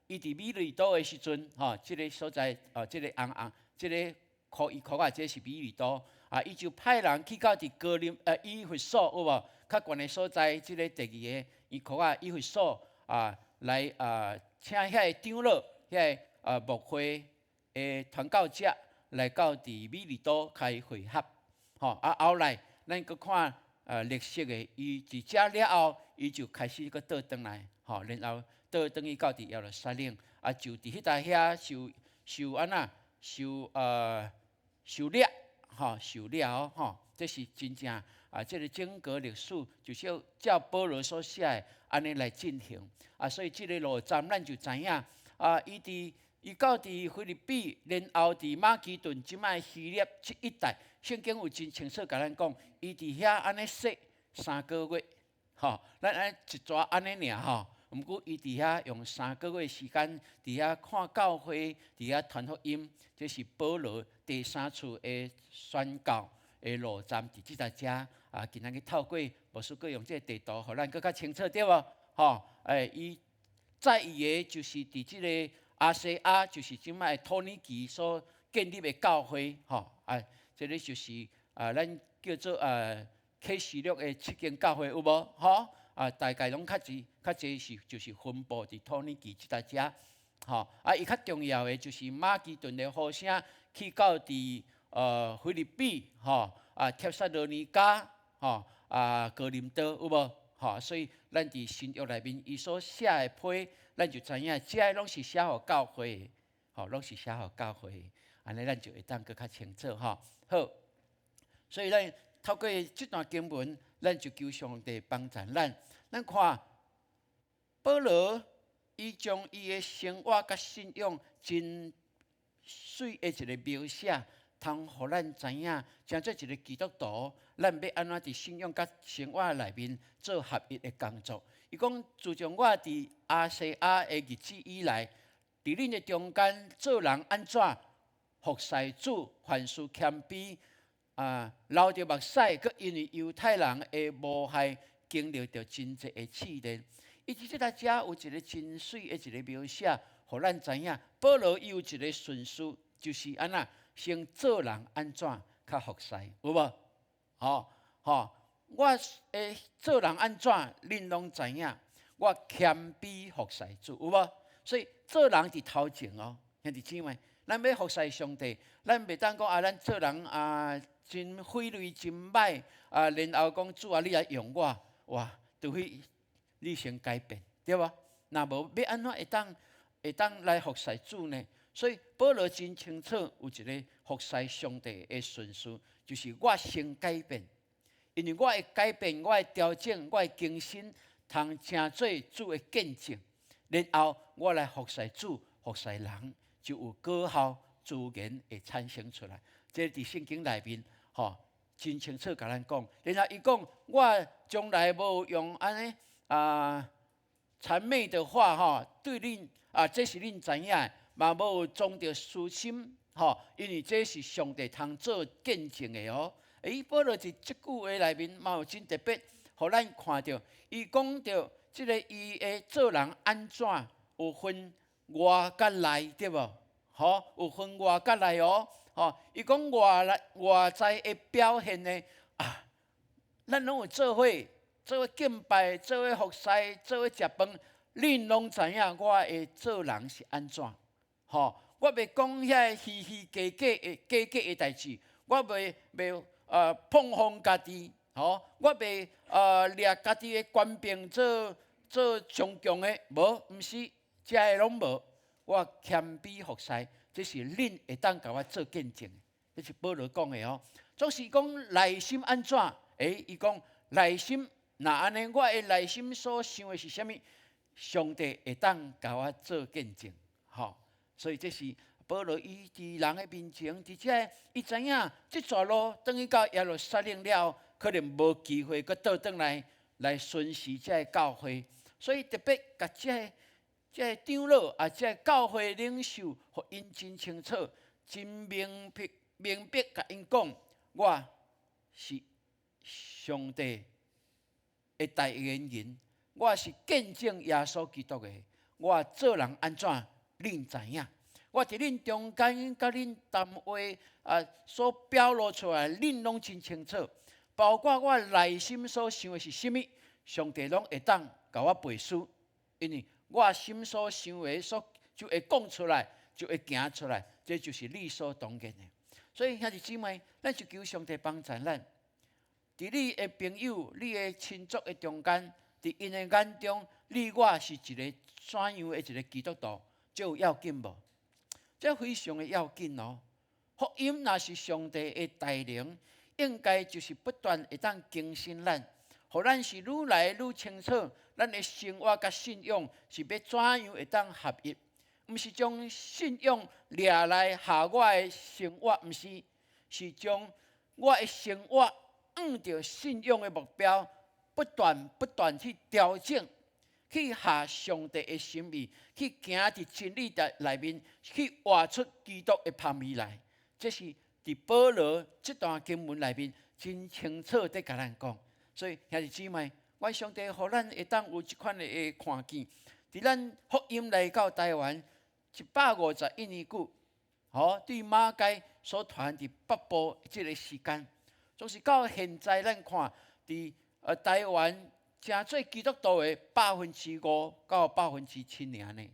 伊佇米利都的時陣，吼，這個所在啊，這個紅紅，這個箍伊箍啊，這是米利都啊！伊就派人去到佇哥林以弗所有無？較懸的所在，這個第二個伊箍啊，以弗所啊，來啊，請遐个長老、遐个啊牧會的傳教者來到佇米利都開會合。吼啊！後來咱閣看綠色的，伊佇遮了後，伊就開始閣倒轉來，吼，然後倒轉去到佇耶路撒冷，啊，就佇彼搭遐受受按怎受受掠，吼，受掠吼，這是真正啊，這個整個歷史就是照保羅所寫的按呢來進行，啊，所以這個路站咱就知影，啊，伊佇伊到佇腓立比，然後佇馬其頓這擺希臘這一帶。聖經有真清楚共咱講，伊佇遐按呢踅3個月，吼，咱按呢一逝按呢爾吼。毋過伊佇遐用三個月時間，佇遐看教會，佇遐傳福音，這是保羅第三次的宣教的路站，佇這搭遮啊，今仔日透過牧師閣用這個地圖，予咱閣較清楚對無？吼，欸，伊在意的就是佇這個亞細亞，就是這擺土耳其所建立的教會，吼，啊。這個就是啊，咱叫做啊啟示錄的七間教會有無？吼啊，大概攏較濟較濟是就是分布佇土耳其這搭遮，吼啊，伊較重要的就是馬其頓的呼聲去到佇腓立比，吼啊，帖撒羅尼迦，吼啊，哥林多有無？吼，所以咱佇新約內面伊所寫的批，咱就知影，這個攏是寫予教會的，吼，攏是寫予教會的。按呢，咱就會當閣較清楚吼。好，所以咱透過這段經文，咱就求上帝幫助咱。咱看保羅，伊將伊的生活佮信仰真媠的一個描寫，通予咱知影，成做一個基督徒，咱欲按怎佇信仰佮生活內面做合一的工作。伊講，自從我佇亞細亞的日子以來，佇恁的中間做人按怎？服侍主，凡事謙卑，啊，流著目屎，閣因為猶太人的謀害，經歷著真濟的試煉。伊佇這搭遮有一個真媠的一個描寫，予咱知影。保羅伊有一個順序，就是按怎先做人按怎較服侍，有無？吼吼，我的做人按怎，恁攏知影。我謙卑服侍主，有無？所以做人佇頭前哦，兄弟姊妹。咱欲服侍上帝，咱袂當講啊，咱做人啊真費力、真歹啊，然後講主啊，你來用我，哇，除非你先改變，對無？若無欲按怎會當來服侍主呢？所以保羅真清楚有一个服侍上帝的順序，就是我先改變，因為我的改變、我的調整、我的更新，通成做主的見證，然後我來服侍主、服侍人，就有果效自然會產生出來。這佇聖經內面，吼，真清楚共咱講。然後伊講，我將來無用按呢啊諂媚的話，吼，對恁啊，這是恁知影的，嘛無裝著私心，吼，因為這是上帝通做見證的哦。欸，保羅佇這句話內面嘛有真特別，予咱看著，伊講著這个伊的做人按怎有分外佮內，對無？吼，有分外佮內哦。吼，伊講外來外在的表現呢，啊，咱攏有做伙做伙敬拜，做伙服侍，做伙食飯，恁攏知影我的做人是按怎？吼，我袂講遐虛虛假假的假假的代誌，我袂膨風家己，吼，我袂掠家己的權柄做做上強的，無，毋是，這个攏無。我謙卑服侍，這是恁會當共我做見證的。這是保羅講的哦。總是講內心按怎？欸，伊講內心若按呢，我的內心所想的是啥物？上帝會當共我做見證，吼。所以這是保羅伊佇人的面前，佇這伊知影這逝路轉去到耶路撒冷了，可能無機會閣倒轉來來巡視這个教會，所以特別共這个這个長老啊，這个教會領袖，予𪜶真清楚、真明白、明白，共𪜶講，我是上帝的代言人，我是見證耶穌基督的，我做人按怎，恁知影。我佇恁中間佮恁談話啊，所表露出來，恁攏真清楚。包括我內心所想的是啥物，上帝攏會當共我背書，因為我心所想的所就會講出來，就會行出來，這就是理所當然的。所以兄弟姊妹，咱就求上帝幫助咱，佇你的朋友、你的親族的中間，佇𪜶的眼中，你我是一个怎樣的一个基督徒，這有要緊無？這非常的要緊哦。福音若是上帝的大能，應該就是不斷會當更新咱，予咱是愈來愈清楚，咱的生活佮信仰是欲怎樣會當合一，毋是將信仰掠來下我的生活，毋是，是將我的生活按著信仰的目標，不斷不斷去調整，去合上帝的心意，去行佇真理的內面，去活出基督的芳味來。這是佇保羅這段經文內面真清楚佇共咱講。所以兄弟姊妹，願上帝予咱會當有這款的看見，佇咱福音來到台灣151年久，吼，對馬偕所傳佇北部這个時間，總是到現在咱看佇台灣成做基督徒的5%到7%爾呢。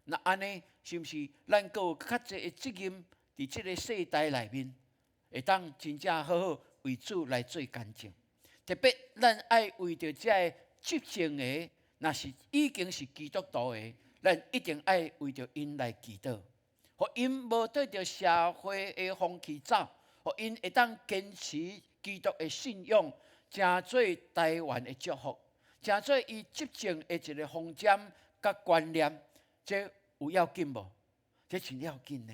那按呢，是毋是咱閣有較濟的責任佇這个世代內面，會當真正好好為主來做見證？特別咱愛為著這个執政的，若是已經是基督徒的，咱一定愛為著𪜶來祈禱，予𪜶無綴著社會的風氣走，予𪜶會當堅持基督的信仰，成做台灣的祝福，成做伊執政的一个方針佮觀念，這有要緊無？這真要緊呢。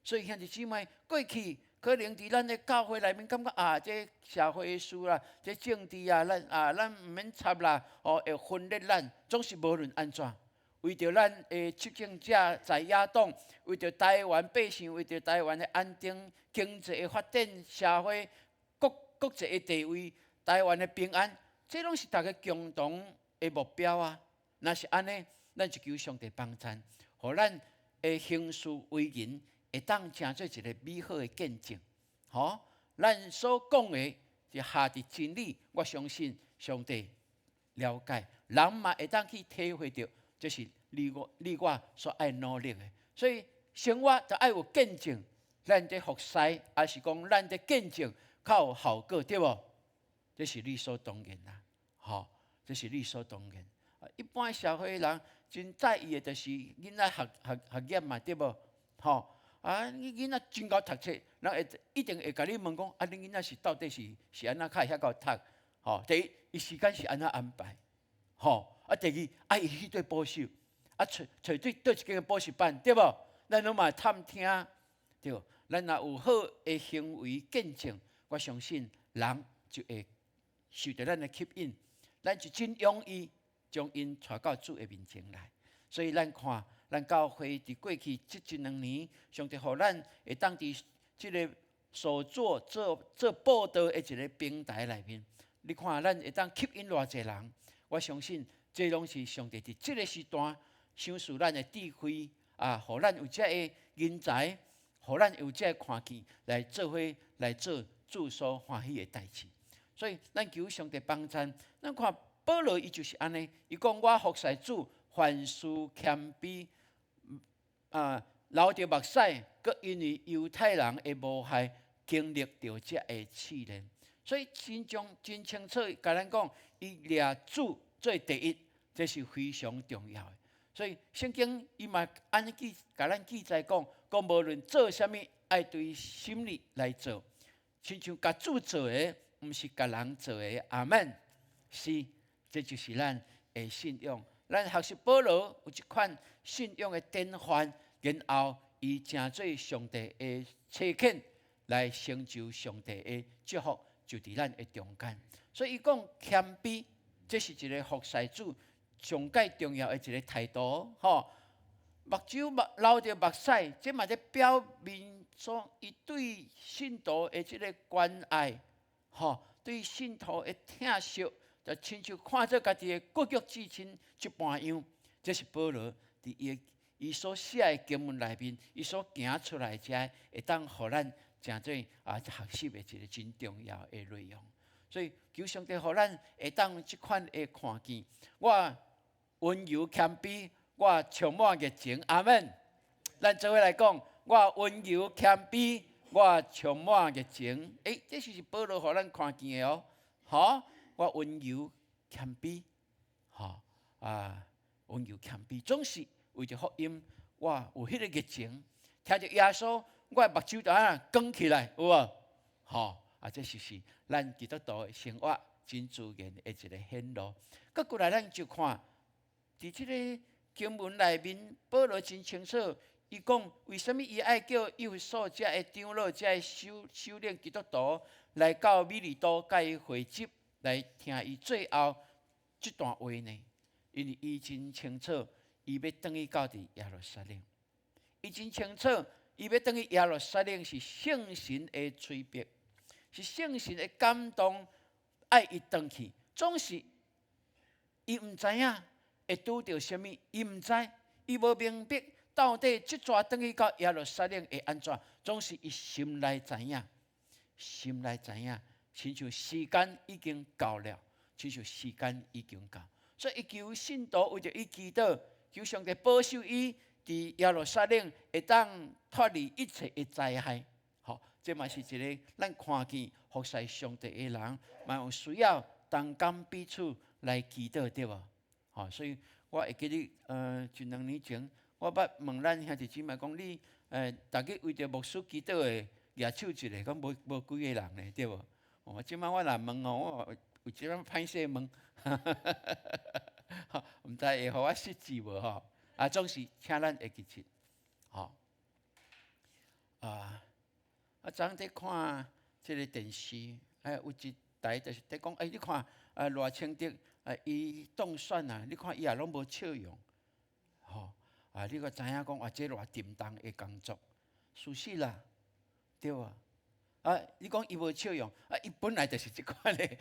所以兄弟姊妹，過去可能佇咱的教會內面感覺啊，這社會的事啦，這政治啊，咱啊，咱毋免插啦，哦，會分裂咱，總是無論按怎，為著咱的執政者在野黨，為著台灣百姓，為著台灣的安定、經濟的發展、社會國國際的地位、台灣的平安，這攏是大家共同的目標啊！若是按呢，咱就求上帝幫贊，予咱的行事為人會當成做一个美好的見證。吼，咱所講的是合佇真理，我相信上帝了解，人嘛會當去體會著，這是你我所愛努力的。所以生活就愛有見證，咱佇服侍，抑是講咱佇見證較有效果，對無？這是理所當然啦，吼，這是理所當然。一般社會人真在意的，就是囡仔學學學業嘛，對無？吼啊！你囡仔真𠢕讀冊，人會一定會共你問講：啊，恁囡仔是到底是按怎較會遐𠢕讀？吼，第一，伊時間是按怎安排？吼，啊，第二，啊，伊去佗補習，啊，揣揣對佗一間補習班，對無？咱攏嘛探聽，對。咱若有好的行為見證，我相信人就會受著咱的吸引，咱就真容易將𪜶帶到主的面前來。所以咱看，咱教會佇過去這一兩年，上帝予咱會當佇這个所做做做報道的一个平台內面，你看咱會當吸引偌濟人，我相信這攏是上帝佇這个時段賞賜咱的智慧啊，予咱有這个人才。予咱有這个看見來做伙來做主所歡喜的代誌，所以咱求上帝幫贊。咱看保羅伊就是按呢，伊講我服侍主，凡事謙卑，啊，流著目屎，閣因為猶太人的謀害，經歷著這个試煉。所以真將真清楚，共咱講，伊掠主做第一，這是非常重要的。所以聖經伊嘛按呢記，共咱記載講，講無論做啥物，愛對心力來做，親像共主做的，毋是共人做的。阿門。是，這就是咱的信仰。咱學習保羅有這款信仰的典範，然後伊成做上帝的差遣，來成就上帝的祝福，就佇咱的中間。所以伊講謙卑，這是一个服侍主上蓋重要的一个態度，吼。目睭目流著目屎，這嘛咧表明說伊對信徒的這个關愛，吼，對信徒的疼惜，就親像看做家己的骨肉至親這般樣。這是保羅佇伊伊所寫的經文內面，伊所行出來這會當予咱成做啊學習的一个真重要的內容。所以求上帝予咱會當這款的看見，我溫柔謙卑，我充滿熱情。阿門。咱做伙來講，我溫柔謙卑，我充滿熱情。欸，這是保羅予咱看見的哦。吼，我溫柔謙卑，吼啊，溫柔謙卑，總是為著福音，我有彼個熱情。聽著耶穌，我的目睭就按呢光起來，有無？吼啊，這就是咱基督徒的生活真自然的一个顯露。閣過來，咱就看佇這个經文內面，保羅真清楚，伊講為啥物伊愛叫以弗所遮的長老、遮的首領基督徒來到米利都，共伊會集來聽伊最後這段話呢？因為伊真清楚，伊欲轉去到佇耶路撒冷。伊真清楚，伊欲轉去耶路撒冷是聖神的催逼，是聖神的感動，愛伊轉去。總是伊毋知影會拄著啥物，伊毋知，伊無明白到底這逝轉去到耶路撒冷會按怎。總是伊心內知影，心內知影，親像時間已經到了，親像時間已經到，所以伊求信徒為著伊祈禱，求上帝保守伊佇耶路撒冷會當脫離一切的災害。吼，這嘛是一个咱看見服侍上帝的人，嘛有需要同甘彼此來祈禱，對無？吼，所以我會記得，一兩年前，我捌問咱兄弟姊妹講，你，逐日為著牧師祈禱的，舉手一下，講無無幾个人呢，對無？哦，這擺我若問吼，我有一擺歹勢問，毋知會予我失志無吼？啊，總是請咱會記得，吼。啊，啊，昨昏佇看這个電視，哎，有一台就是佇講，欸，你看啊，賴清德啊，伊當選啊，你看伊也攏無笑容，吼，啊，你閣知影講，哇，這偌沉重的工作，事實啦，對無？啊，你講伊無笑容，啊，伊本來就是這款的，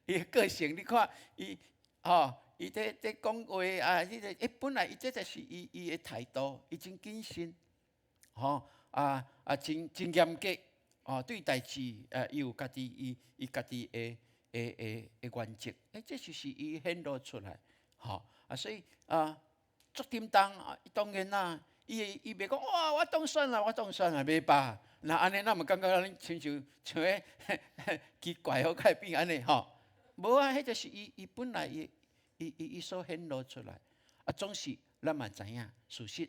伊的個性，你看伊，吼，伊佇講話啊，彼个，伊本來伊這就是伊的態度，伊真謹慎，吼，啊啊，真真嚴格，哦，對代誌，伊有家己伊家己的原則，欸，這就是伊顯露出來，吼，啊，所以啊，足沉重啊，當然啦，伊伊袂講哇，我當選啦，我當選啦，袂吧？若按呢，咱嘛感覺咱親像像彼奇怪，好會變按呢吼？無啊，彼就是伊伊本來伊伊伊伊所顯露出來，啊，總是咱嘛知影事實，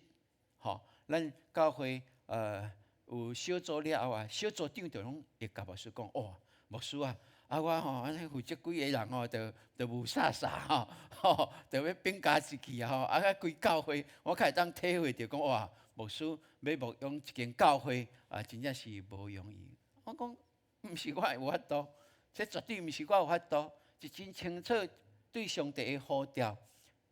吼，咱教會有小組了後啊，小組長就攏會共牧師講，哦，牧師啊，啊我吼按呢負責幾个人吼，就霧煞煞吼，吼，就欲變家一去啊吼，啊規教會，我較會當體會著講哇，牧師欲牧養一間教會啊，真正是無容易。我講毋是我有法度，這絕對毋是我有法度，是真清楚對上帝的呼召，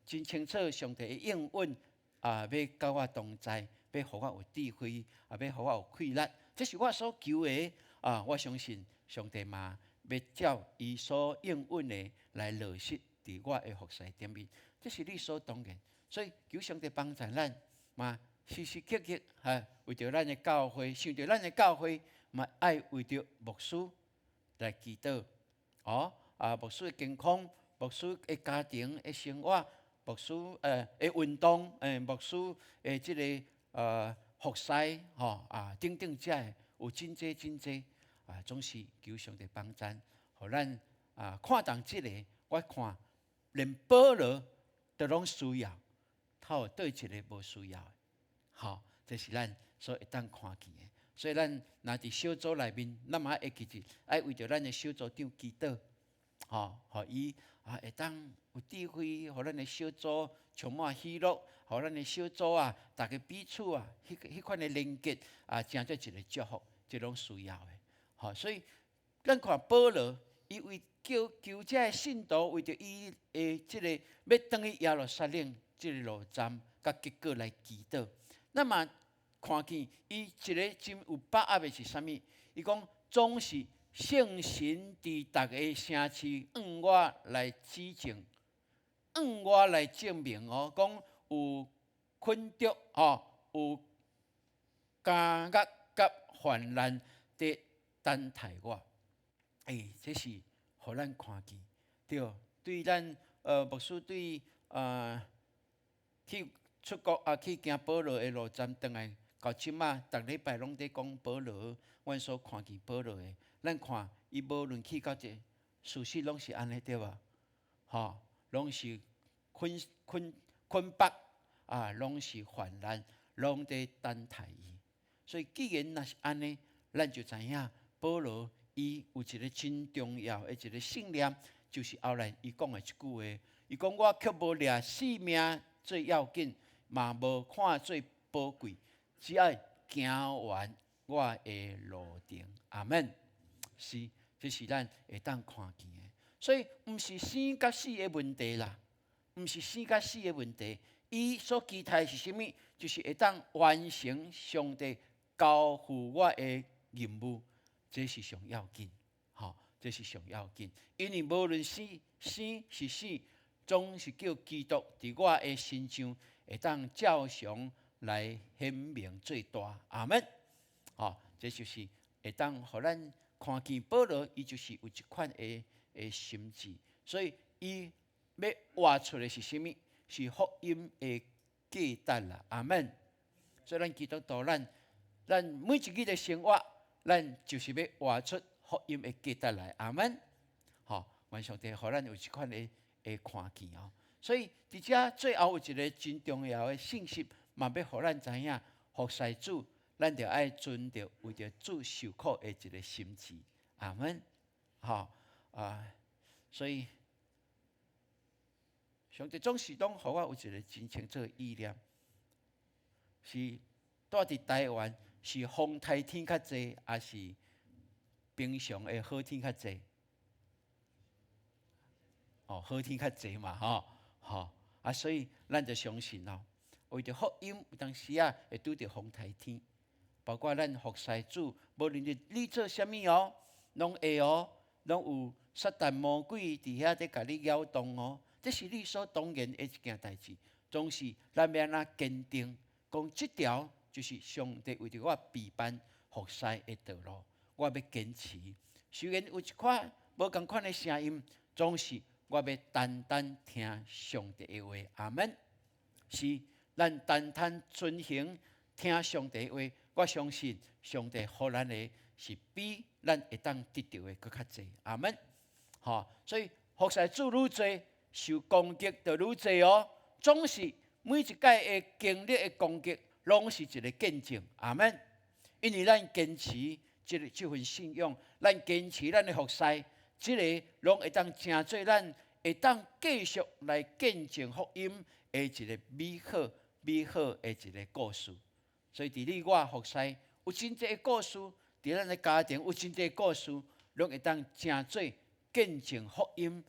真清楚上帝的應允啊，欲佮我同在，欲予我有智慧，啊，欲予我有氣力，這是我所求的啊！我相信上帝嘛，欲照伊所應允的來落實佇我的服侍頂面，這是理所當然。所以求上帝幫助咱，嘛時時刻刻哈，為著咱的教會，想著咱的教會，嘛愛為著牧師來祈禱。哦，啊，牧師的健康，牧師的家庭的生活，牧師的運動，牧師的這个服侍，吼啊等等，遮的有真濟真濟啊，總是求上帝幫贊，予咱啊看重這个，我看連保羅都攏需要，有佗一个無需要的，吼，這是咱所會當看見的。所以咱若佇小組內面，咱嘛會記得愛為著咱的小組長祈禱，吼，予伊啊會當有智慧，予咱的小組充滿喜樂，予咱的小組啊，逐家彼此啊，彼款的連結啊，成做一个祝福，這攏需要的。吼，所以咱看保羅，伊為叫求這个信徒，為著伊的這个欲轉去耶路撒冷這个路站，佮結果來祈禱。咱嘛看見伊一个真有把握的是啥物？伊講總是聖神佇逐个城市向我來指證，向我來證明哦，講有困著吼，有監獄佮患難佇等待我。欸，這是予咱看見，對，對咱牧師對去出國啊，去行保羅的路站轉來，到這馬逐禮拜攏佇講保羅，阮所看見保羅的，咱看伊無論去到這，事實攏是按呢對無？吼，攏是捆捆捆綁啊，攏是患難，攏佇等待伊。所以既然若是按呢，咱就知影保羅伊有一个真重要的一个信念，就是後來伊講的一句話，伊講我卻無掠性命做要緊，嘛無看做寶貴，只愛行完我的路程。阿門。是，這是咱會當看見的。所以，毋是生佮死的問題啦，毋是生佮死的問題。伊所期待是啥物？就是會當完成上帝交付我的任務，這是上要緊，吼，這是上要緊。因為無論生生是死，總是叫基督佇我的身上會當照常來顯明最大。阿門。吼，這就是會當予咱看見保羅，伊就是有這款的心志，所以伊欲活出的是啥物？是福音的價值啦。阿門。所以咱基督徒，咱每一日的生活，咱就是欲活出福音的價值來。阿門。吼，願上帝予咱有這款的看見哦。所以佇遮最後有一个真重要的信息，嘛欲予咱知影，服侍主，咱著愛存著為著主受苦的一个心志。阿門。吼啊，所以上帝總是攏予我有一个真清楚的意念，是蹛佇台灣是風颱天較濟，抑是平常的好天較濟？哦，好天較濟嘛，吼，吼啊，所以咱就相信哦，為著福音有當時啊會拄著風颱天，包括咱服侍主，無論你做啥物哦，攏會哦，攏有撒旦魔鬼佇遐佇共你擾動哦，這是理所當然的一件代誌。總是咱欲按怎堅定，講這條就是上帝為著我備辦服侍的道路，我欲堅持。雖然有一寡無仝款的聲音，總是我欲單單聽上帝的話。阿門。是咱單單遵行聽上帝的話，我相信上帝予咱的是比咱會當得著的閣較濟。阿門。吼，所以服侍主愈濟，受攻擊就愈濟哦。總是每一擺的經歷的攻擊，攏是一个見證。阿門。因為咱堅持這个這份信仰，咱堅持咱的服侍，這个攏會當成做咱會當繼續來見證福音的一個美好美好的一個故事。所以，佇你我服侍有真濟的故事，佇咱的家庭有真濟故事，攏會當成做見證福音，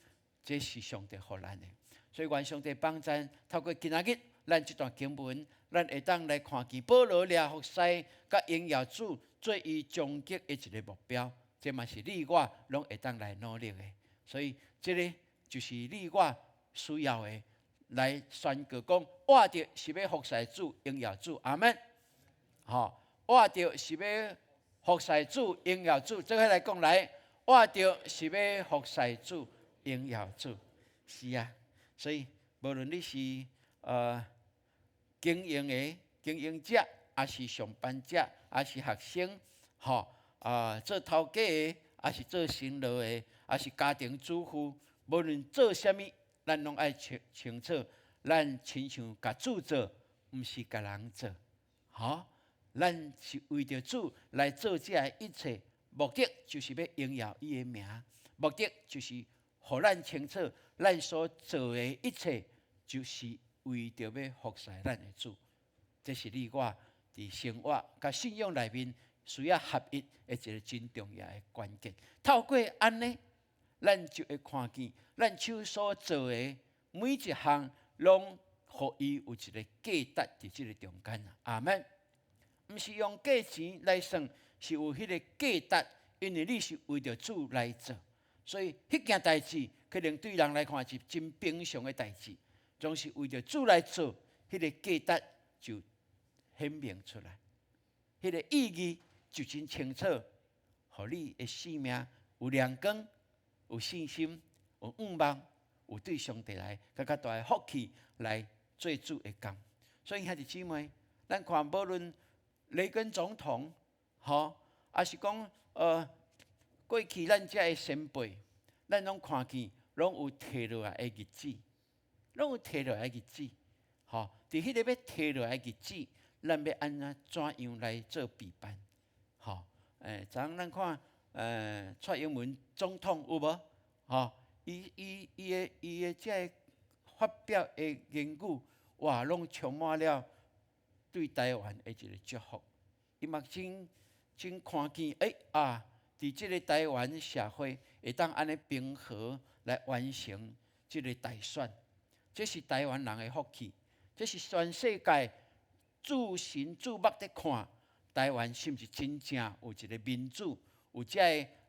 這是上帝予咱的。所以，願上帝幫贊，透過今仔日咱這段經文，咱會當來看見保羅掠服侍佮榮耀主做伊終極的一個目標，這嘛是你我攏會當來努力的。所以，這个就是你我需要的，來宣告講，活著是欲服侍主，榮耀主，阿門。吼，活著是欲服侍主，榮耀主。做伙來講來，活著是欲服侍主，榮耀主。是啊，所以無論你是經營的經營者，抑是上班者，抑是學生，吼啊做頭家的，抑是做生意的，抑是家庭主婦，無論做啥物，咱攏愛清清楚，咱親像共主做，毋是共人做，吼。咱是為著主來做這个一切，目的就是欲榮耀伊的名，目的就是予咱清楚，咱所做的一切，就是為著欲服侍咱的主。這是你我佇生活佮信仰內面需要合一的一个真重要的關鍵。透過按呢，咱就會看見咱手所做的每一項，攏予伊有一个價值佇這个中間。阿門。毋是用價錢來算，是有彼个價值，因為你是為著主來做，所以彼件代誌可能對人來看是真平常的代誌，總是為著主來做，彼个價值就顯明出來，彼个意義就真清楚，予你的生命有亮光、有信心、有向望、有對上帝來閣較大的福氣來做主的工。所以兄弟姊妹，咱看無論雷根總統，吼，抑是講過去咱遮的先輩，咱攏看見攏有提落來的日子，攏有提落來的日子，吼，佇彼个欲提落來的日子，咱欲按怎怎樣來做備辦？吼，昨昏咱看，蔡英文總統有無？吼，伊的這个發表的言語，哇，攏充滿了對台灣的一个祝福。伊嘛真真看見，欸啊，佇這个台灣社會會當按呢平和來完成這个大選，這是台灣人的福氣，這是全世界注神注目佇看台灣是毋是真正有一个民主，有這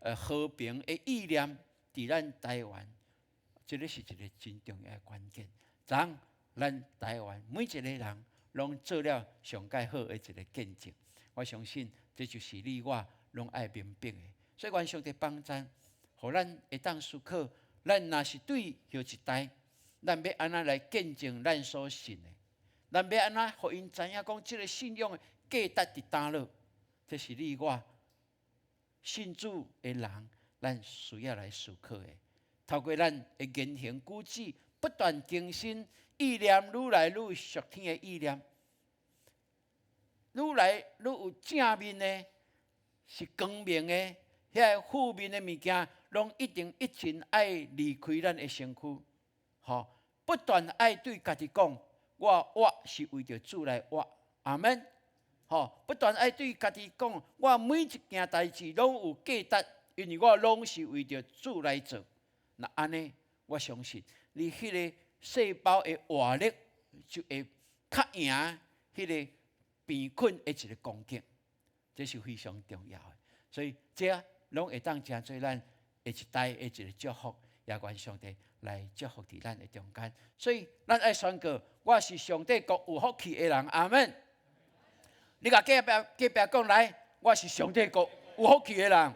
个和平的意念佇咱台灣，這个是一个真重要的關鍵。昨咱台灣每一个人攏做了上蓋好的一个見證，我相信這就是你我攏愛明白的。所以願上帝幫贊，予咱會當思考，咱若是對後一代，咱欲按怎來見證咱所信的？咱欲按怎予𪜶知影講這个信仰的價值佇佗落？這是你我信主的人，咱需要來思考的。透過咱的言行舉止，不斷更新意念，愈來愈屬天的意念，愈來愈有正面的，是光明的，遐个負面的物件，攏一定一盡愛離開咱的身軀。吼，不斷愛對家己講，我活是為著主來活，阿門。吼，不斷愛對家己講，我每一件代誌攏有價值，因為我攏是為著主來做。若按呢，我相信你彼个細胞的活力就會較贏彼个病菌的一个攻擊，這是非常重要的。所以這攏會當成做咱下一代的一个祝福，也願上帝來祝福佇咱的中間。所以咱愛宣告，我是上帝國有福氣的人，阿門。你共隔壁隔壁講來，我是上帝國有福氣的人，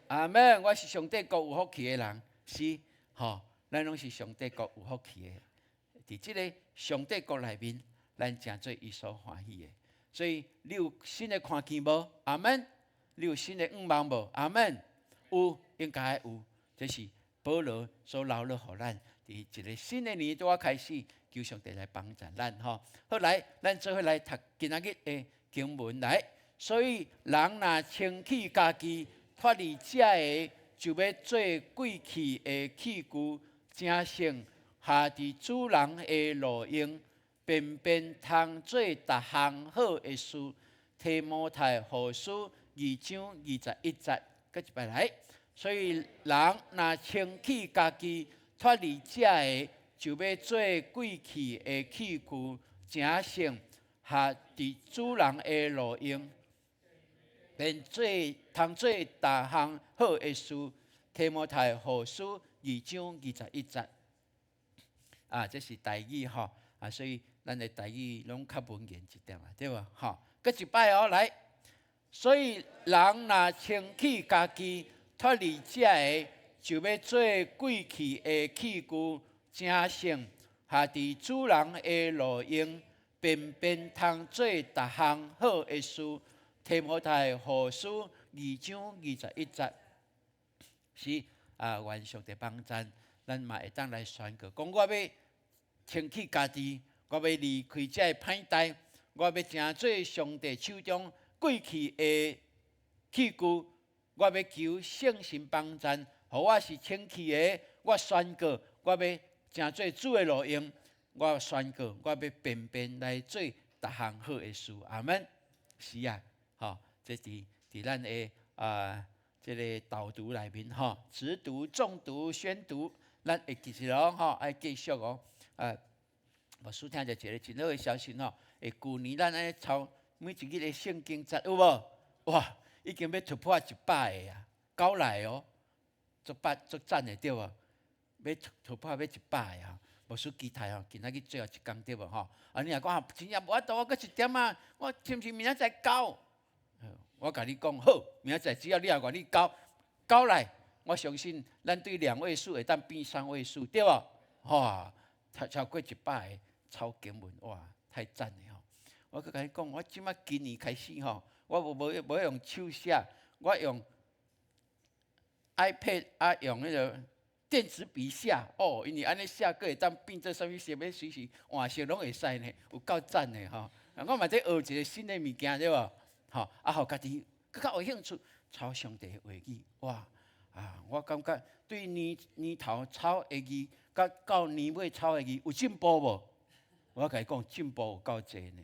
阿門。我是上帝國有福氣的人，是吼，咱攏是上帝國有福氣的。佇這个上帝國內面，咱成做伊所歡喜的。所以你有新的看見無？阿門。你有新的向望無？阿門。有，應該有。這是保羅所留落予咱，佇一个新的年拄仔開始，求上帝來幫助咱吼。好來，咱做伙來讀今仔日的經文來。所以人若清去家己，脫離這个，就欲做貴氣的器具，成聖，合佇主人的路用，便便通做逐項好的事。提摩太後書2章21節，閣一擺來。所以人若清去家己，脫離這个，就欲做貴氣的器具，成聖，合佇主人的路用，便做通做逐項好的事。提摩太後書2章21節。啊，這是台語吼，啊，所以咱的台語攏較文言一點啊，對無？吼，閣一擺哦，來。所以人若清去家己，脫離這个，就欲做貴氣的器具，成聖，合佇主人的路用，便便通做逐項好的事。提摩太後書2章21節，是啊，願上帝幫贊，咱嘛會當來宣告，講我欲清去家己，我欲離開這个歹代，我欲成做上帝手中貴氣的器具，我欲求聖神幫贊，予我是清氣的，我宣告，我欲成做主的路用，我宣告，我欲便便來做逐項好的事。阿們，是啊，吼，這佇佇咱的啊，這个導讀內面吼，直讀、誦讀、宣讀，咱會記得哦，吼，愛繼續哦。啊，牧師聽著一个真好的消息吼，會舊年咱按呢抄每一日的聖經節有無？哇，已經欲突破100个啊，九來哦，足捌足讚的對無？欲突破欲100个啊！牧師期待吼，今仔日最後一工對無吼？啊，你若講真正無法度，我閣一點仔，我是毋是明仔載交？我共你講好，明仔載只要你若願意交，交來，我相信咱對兩位數會當變三位數，對無？哇，超過100个抄經文，哇，太讚了吼！我閣共你講，我這擺今年開始吼，我無無用手寫，我用 iPad 啊，用彼个電子筆寫哦，因為按呢寫，閣會當變做啥物色，欲隨時換色攏會使呢，有夠讚的吼！我嘛佇學一个新的物件，對無？吼，啊，予家己閣較有興趣抄上帝的話語，哇！啊，我感覺對年年頭抄的字，佮到年尾抄的字有進步無？我共你講，進步有夠濟呢。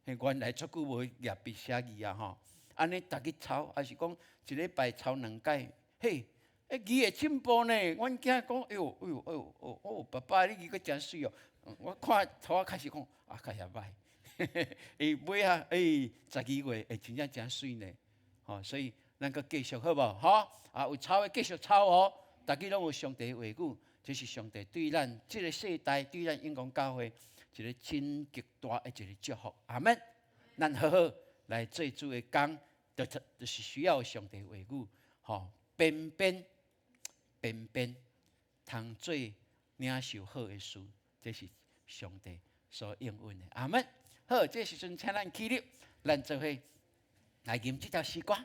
原來足久無舉筆寫字啊，吼！按呢逐日抄，抑是講一禮拜抄兩擺，嘿，欸，字會進步呢。阮囝講，哎喲，哎喲，哎喲，哦哦，爸爸，你字閣誠媠哦。我看頭仔開始講，啊，較遐歹。伊尾仔，欸，12月會真正誠媠呢。吼，所以咱閣繼續好無？吼，啊，有抄的繼續抄哦。逐日攏有上帝的話語，這是上帝對咱這个世代，對咱永光教會一个真極大的一个祝福。阿們，咱好好來做主的工，就是需要上帝話語，吼，便便便便通做領受好的事，這是上帝所應允的。阿們，好，這時陣請咱起立，咱做伙來吟這條詩歌。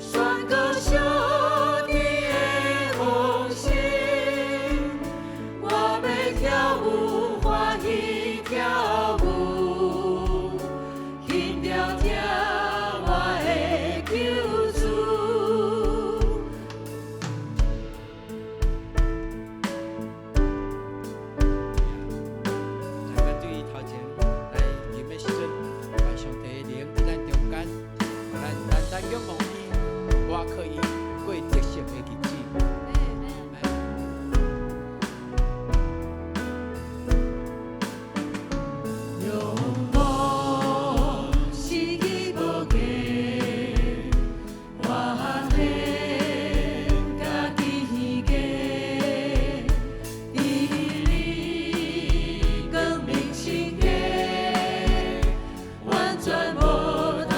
宣告上帝的豐盛。跳舞，轻调听我的救主。来，咱對頭前來吟的時陣，願上帝的靈佇咱中間，咱單單仰望伊，倚靠伊，過得勝的日子。仰望是伊無假，我献家己过，伫你光明身家，完全無通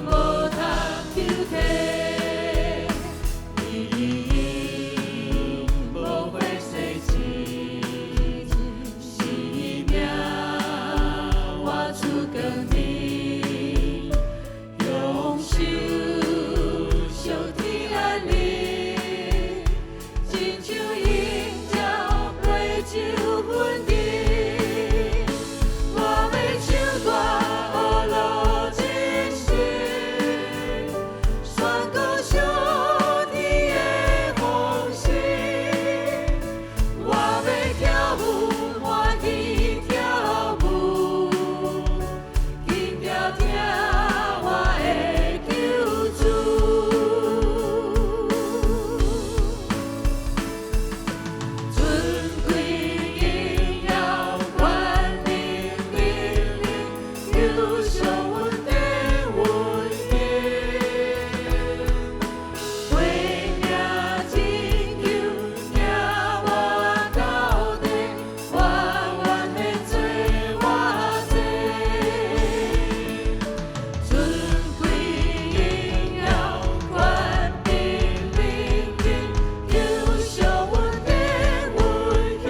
無通抽提，伊無悔洗淨，生命活出光明，享受上天安寧，親像鷹鳥飛就雲頂。我欲唱歌呵樂一生，宣告上天的豐盛。我欲跳舞，歡喜跳舞，輕調聽我的救主。尊貴榮耀，權柄能力，求上恩典恩典。為命拯救，行我到底，我願獻做我祭。尊貴榮耀，權柄能力，求上恩典恩典。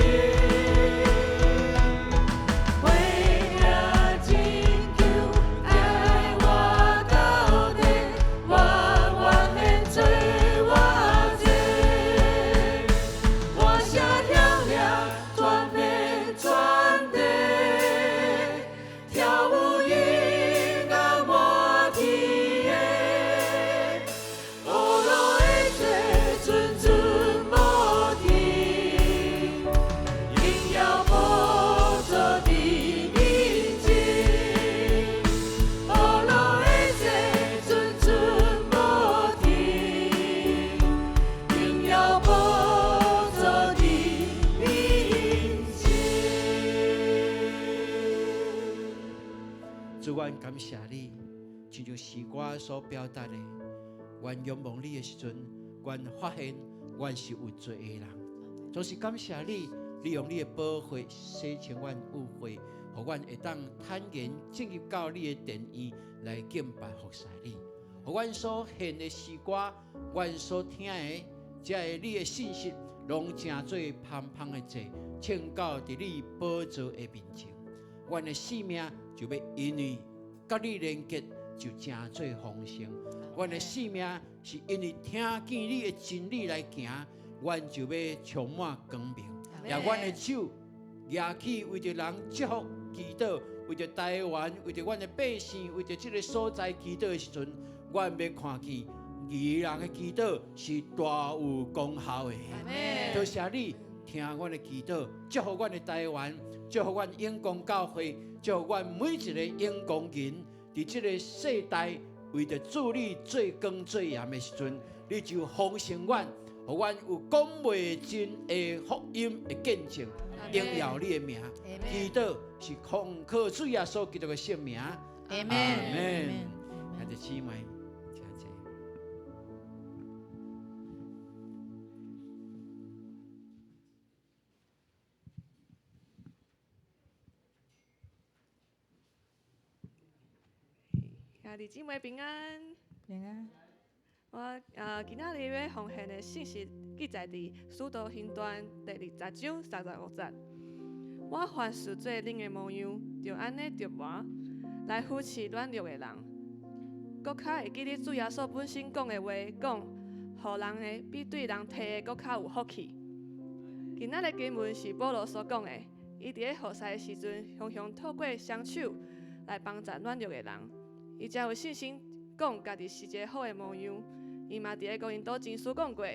為命拯救，愛我到底，我願獻做我祭。歌聲響亮，傳遍全地，跳舞音樂滿天的，呵樂的祭，陣陣無停，榮耀寶座佇面前，呵樂的祭，陣陣無停，榮耀寶座佇面前。主，阮感謝你，親像詩歌所表達的，阮仰望你的時陣，阮發現阮是有罪的人。總是感謝你，你用你的寶血洗清阮污穢，予阮會當坦然進入到你的殿院來敬拜服侍你。予阮所獻的詩歌，阮所聽的這个你的信息，攏成做芳芳的祭，呈到佇你寶座的面前。阮的生命就欲因為佮你連結，就成做豐盛。阮的生命是因為聽見你的真理來行，阮就欲充滿光明。也阮的手舉起，為著人祝福祈禱，為著台灣，為著阮的百姓，為著這个所在祈禱的時陣，阮欲看見義人的祈禱是大有功效的。多謝你聽阮的祈禱，祝福阮的台灣，祝福阮永光教會，祝福阮每一个永光人，佇這个世代為著主你做光做鹽的時陣，你就豐盛阮，予阮有講袂盡的福音的見證，榮耀你的名。祈禱是奉靠主耶穌基督的聖名。阿阿門。兄弟姊妹，請坐。兄弟姊妹平安。平安。我今仔日欲奉獻的信息記載佇《使徒行傳》第20章35節。我凡事做恁的模樣，就按呢琢磨來扶持軟弱的人。閣較會記得主耶穌本身講的話，講予人的比對人提的閣較有福氣。今仔日經文是保羅所講的，伊佇咧服侍的時陣，常常透過雙手來幫助軟弱的人。伊誠有信心，講家己是一個好的模樣。伊嘛佇咧哥林多前書講過：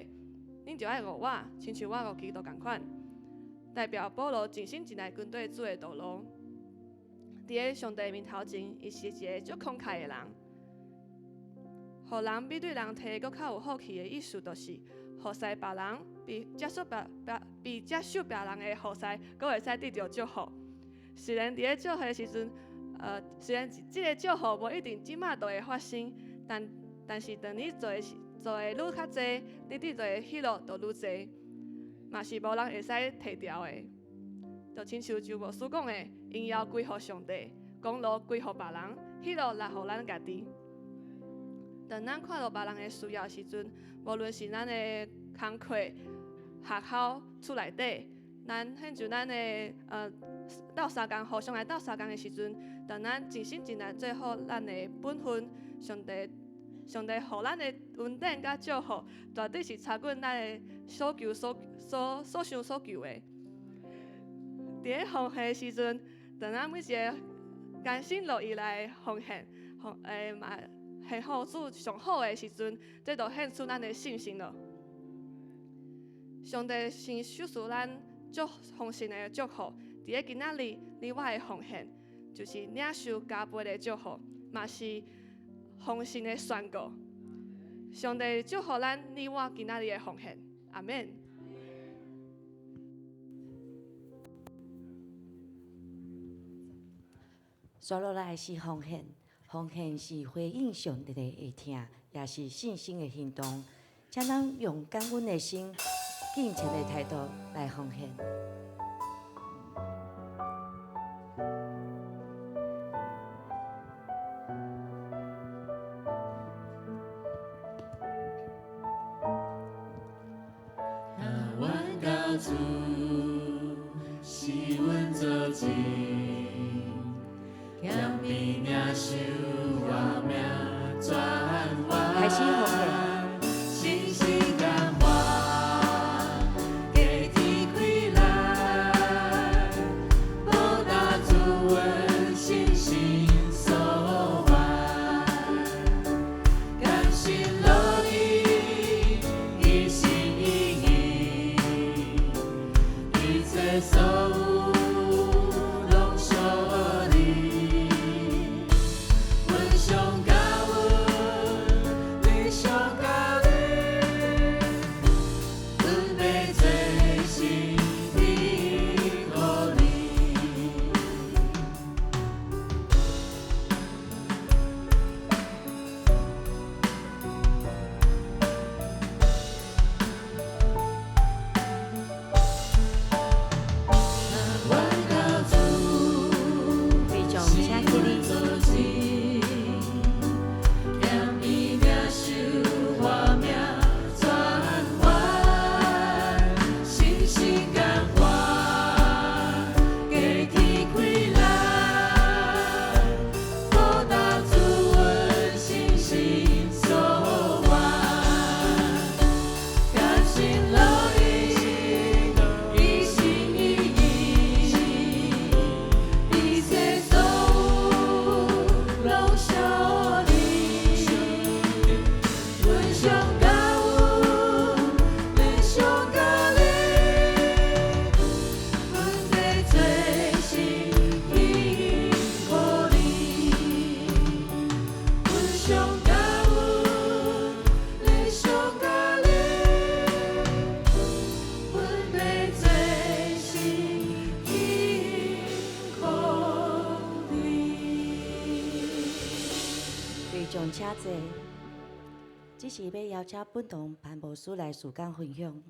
恁著愛學我，親像我學基督仝款。代表保羅盡心盡力跟綴主的道路。佇咧上帝面頭前，伊是一個足慷慨的人。予人比對人提閣較有福氣的意思，就是服侍別人比接受別別比接受別人的服侍，閣會使得著祝福。雖然佇咧祝福的時陣，雖然這个祝福無一定這馬就會發生，但是當你做的做的愈較濟，你得著的喜樂就愈濟，嘛是無人會使提掉的。就親像周牧師講的，榮耀歸予上帝，功勞歸予別人，喜樂來予咱家己。當咱看著別人的需要時陣，無論是咱的工課、學校、厝內底，咱獻上咱的鬥相共，互相來鬥相共的時陣，當咱盡心盡力做好咱的本分，上帝上帝予咱的恩典佮祝福，絕對是超過咱的所求所所所想所求的。佇咧奉獻的時陣，當咱每一个甘心樂意來奉獻，奉嘛獻予主上好的時陣，這就顯出咱的信心囉。上帝先賞賜咱足豐盛的祝福，佇咧今仔日，你我的奉獻，就是領受加倍的祝福，嘛是豐盛的宣告。上帝祝福咱你我今仔日的奉獻，阿們。煞落來是奉獻，奉獻是回應上帝的疼，也是信心的行動。請咱用感恩的心、敬虔的態度來奉獻。阮教主是阮做主，谦卑領受活命轉彎。開始奉獻。信心感化，加添氣力，報答主阮信心所願，甘心樂意，一心一意，一切所有攏屬你。阮上感恩，你上喜樂，阮欲做心依靠你。阮教主會眾請起立。做主，謙卑領受活命轉彎，信心感化，加添氣力，報答主阮信心所願，甘心樂意，一心一意，一切所有攏屬你。阮上感恩，你上喜樂，阮欲做心依靠你。阮上感恩，你上喜樂，阮欲做心依靠你。會眾請坐。這是欲邀請本堂潘牧師來事工分享。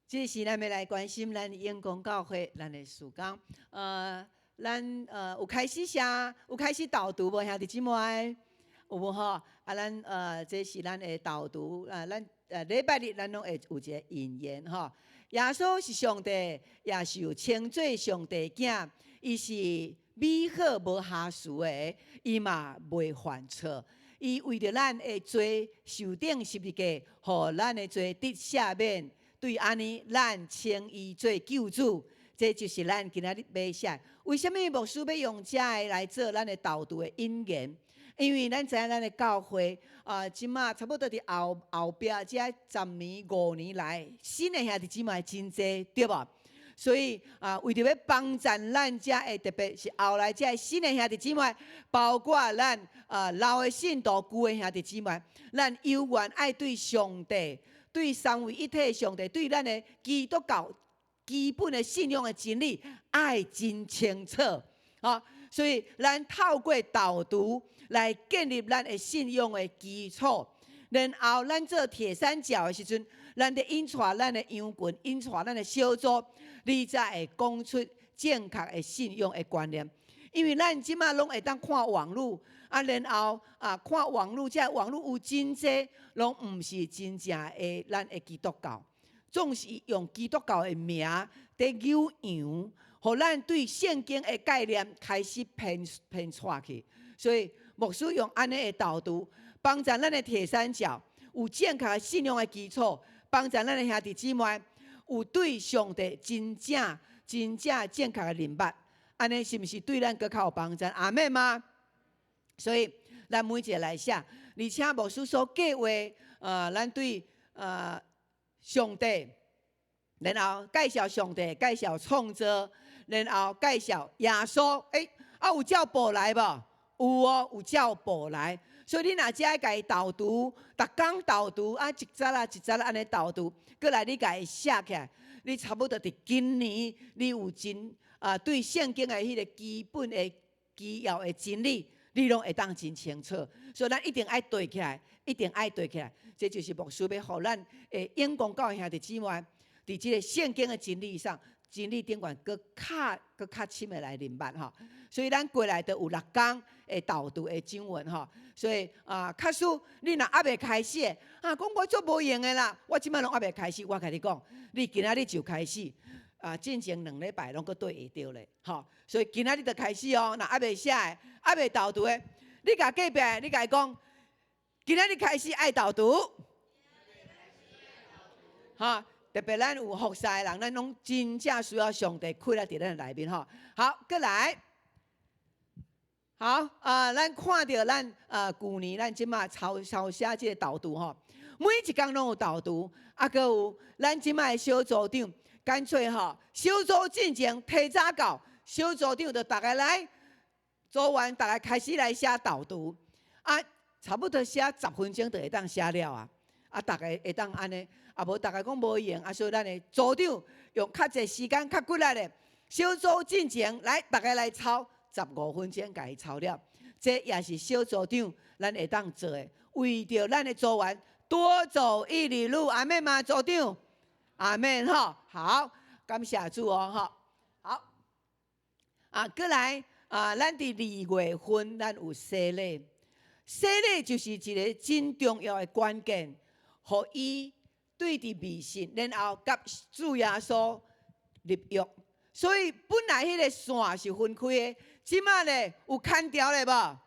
這時咱欲來關心咱永光教會咱的事工。咱有開始寫，有開始導讀無兄弟姊妹？有無吼？啊，咱這是咱的導讀。啊，咱禮拜日咱攏會有一个引言吼。耶穌是上帝，也是有稱做上帝囝，伊是美好無瑕疵的，伊嘛袂犯錯。伊為著咱的罪受釘十字架，予咱的罪得赦免，對按呢，咱稱伊做救主，這就是咱今仔日欲寫。為啥物牧師欲用這个來做咱的導讀的引言？因為咱知影咱的教會啊，這馬差不多佇後後壁這10年、5年來，新的兄弟姊妹真濟，對無？所以啊，為著欲幫贊咱遮的，特別是後來遮新的兄弟姊妹，包括咱啊老的信徒、舊的兄弟姊妹，咱猶原愛對上帝、對三位一體的上帝、對咱的基督教基本的信仰的真理，愛真清楚。啊，所以咱透過導讀來建立咱的信仰的基礎，然後咱做鐵三角的時陣，咱佇引帶咱的羊群，引帶咱的小組，你才會講出正確的信仰的觀念。因為咱這馬攏會當看網路，啊，然後啊看網路，這網路有真濟攏毋是真正的咱的基督教，總是用基督教的名佇扭羊，予咱對聖經的概念開始偏偏錯去。所以牧師用按呢的導讀，幫助咱的鐵三角有正確的信仰的基礎，幫助咱的兄弟姊妹有對上帝真正真正正確的認捌。按呢是毋是對咱閣較有幫助？阿們嗎？所以咱每一个來寫，而且牧師所計劃，咱對上帝，然後介紹上帝，介紹創造，然後介紹耶穌。欸，啊有照步來無？有哦，有照步來。所以你若遮共伊導讀，逐工導讀啊，一節啊一節按呢導讀，過來你共伊寫起來，你差不多佇今年，你有真啊對聖經的彼个基本的基要的真理，你攏會當真清楚。所以咱一定愛對起來，一定愛對起來。這就是牧師欲予咱的永光教會兄弟姊妹，佇這个聖經的真理上，真理頂懸閣較閣較深的來認捌吼。所以咱過來就有六工的導讀的經文吼。所以啊，假使你若猶未開始的，啊，講我足無閒的啦，我這擺攏猶未開始，我共你講，你今仔日就開始。啊，進前兩禮拜攏閣對會著咧，吼，所以今仔日就開始哦。若猶未寫的，猶未導讀的，你共隔壁，你共伊講，今仔日開始愛導讀，哈，特別咱有服侍的人，咱攏真正需要上帝氣力佇咱內面吼。好，閣來，好啊，咱看著咱啊，舊年咱這馬抄抄寫這个導讀吼，每一工攏有導讀，啊，閣有咱這馬的小組長。乾脆吼，小組進前提早到，小組長就逐个來，組員逐个開始來寫導讀，啊，差不多寫10分鐘就會當寫了啊，啊，逐个會當按呢，啊無逐个講無閒，啊，所以咱的組長用較濟時間較骨力的，小組進前來，逐个來抄，15分鐘共伊抄了，這也是小組長咱會當做的，為著咱的組員多走一里路，阿們嗎？組長？阿們吼，好，感謝主哦，吼，好，啊，閣來啊，咱佇2月份，咱有洗禮，洗禮就是一个真重要的關鍵，予伊對佇迷信，然後佮主耶穌立約。所以本來彼个線是分開的，這馬咧有牽牢咧無？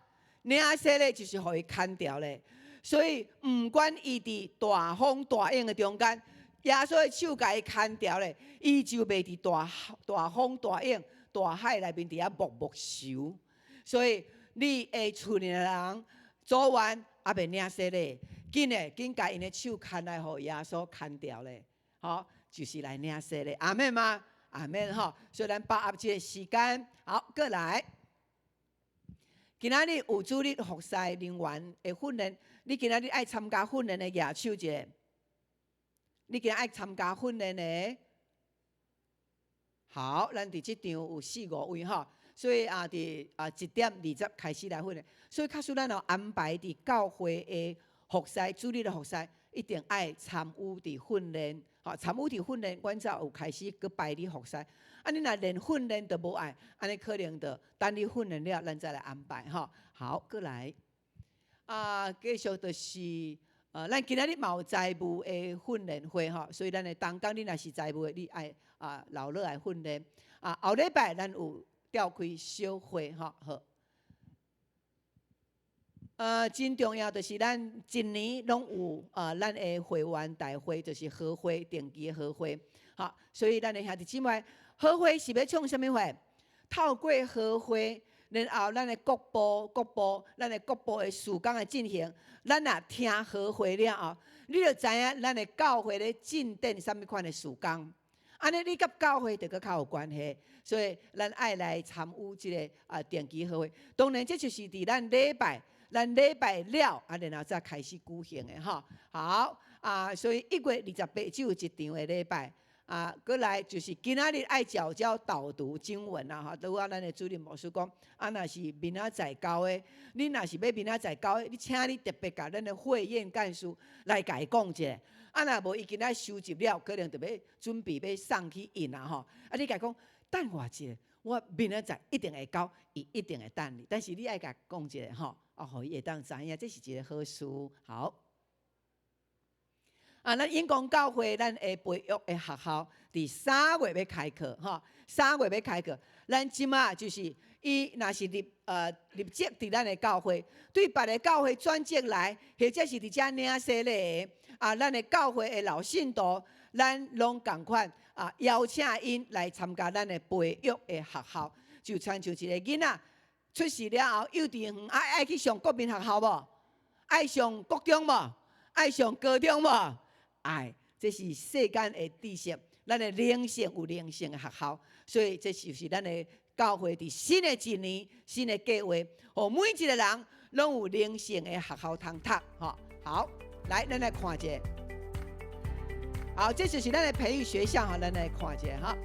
領洗禮就是予伊牽牢咧。所以毋管伊佇大風大湧的中間，耶穌的手共伊牽牢咧，伊就袂佇大大風大湧、大海內面佇遐默默泅。所以你的厝內的人組員猶未領洗禮，緊的緊共𪜶的手牽來，予耶穌牽牢咧，吼，就是來領洗禮。阿們嗎？阿們吼。所以咱把握這个時間，好，閣來。今仔日有主日服侍人員的訓練，你今仔日愛參加訓練的舉手一下。你今仔愛參加訓練的，好，咱佇這場有四五位吼，所以啊，佇啊1點20開始來訓練。所以假使咱有安排佇教會的服侍，主日的服侍，一定愛參與佇訓練，吼，參與佇訓練，阮才有開始閣排你服侍。啊，你若連訓練都無愛，按呢可能就等你訓練了，咱再來安排吼。好，閣來，啊，繼續就是，咱今仔日嘛有財務的訓練會吼，所以咱的同工你若是財務的，你愛啊留落來訓練。啊，後禮拜咱有召開小會吼，好。真重要就是咱一年攏有啊，咱的會員大會就是合會定期的合會，好，所以咱的兄弟姊妹，合會是欲創啥物貨？透過合會，然後咱的國部、國部，咱的國部的事工的進行，咱若聽合會了後，你就知影咱的教會咧進展啥物款的事工。按呢，你佮教會就閣較有關係，所以咱愛來參與這个啊定期合會。當然，這就是佇咱禮拜。咱禮拜了，啊，然後才開始舉行的吼。好啊，所以1月28只有一場的禮拜啊，閣來就是今仔日愛聚焦導讀經文啊，吼。拄仔咱的主任牧師講，啊，若是明仔載交的，你若是欲明仔載交的，你請你特別共咱的會員幹事來共伊講一下。啊，若無伊今仔收集了，可能就欲準備欲送去印啊，吼。啊，你共伊講等我一下，我明仔載一定會交，伊一定會等你。但是你愛共講一下吼。哦，予伊會當知影，這是一个好事。好，啊，咱永光教會咱的培育的學校，佇3月欲開課，吼，三月欲開課。咱這馬就是伊若是入籍佇咱的教會，對別个教會轉職來，或者是佇遮領洗禮的，啊，咱的教會的老信徒，咱攏仝款啊，邀請𪜶來參加咱的培育的學校，就親像一个囡仔。出世了後，幼稚園愛去上國民學校無？愛上國中無？愛上高中無？愛，這是世間的知識。咱的靈性有靈性的學校，所以這就是咱的教會佇新的一年、新的計劃，予每一个人攏有靈性的學校通讀。吼，好，來，咱來看一下。好，這就是咱的培育學校，吼，咱來看一下，哈。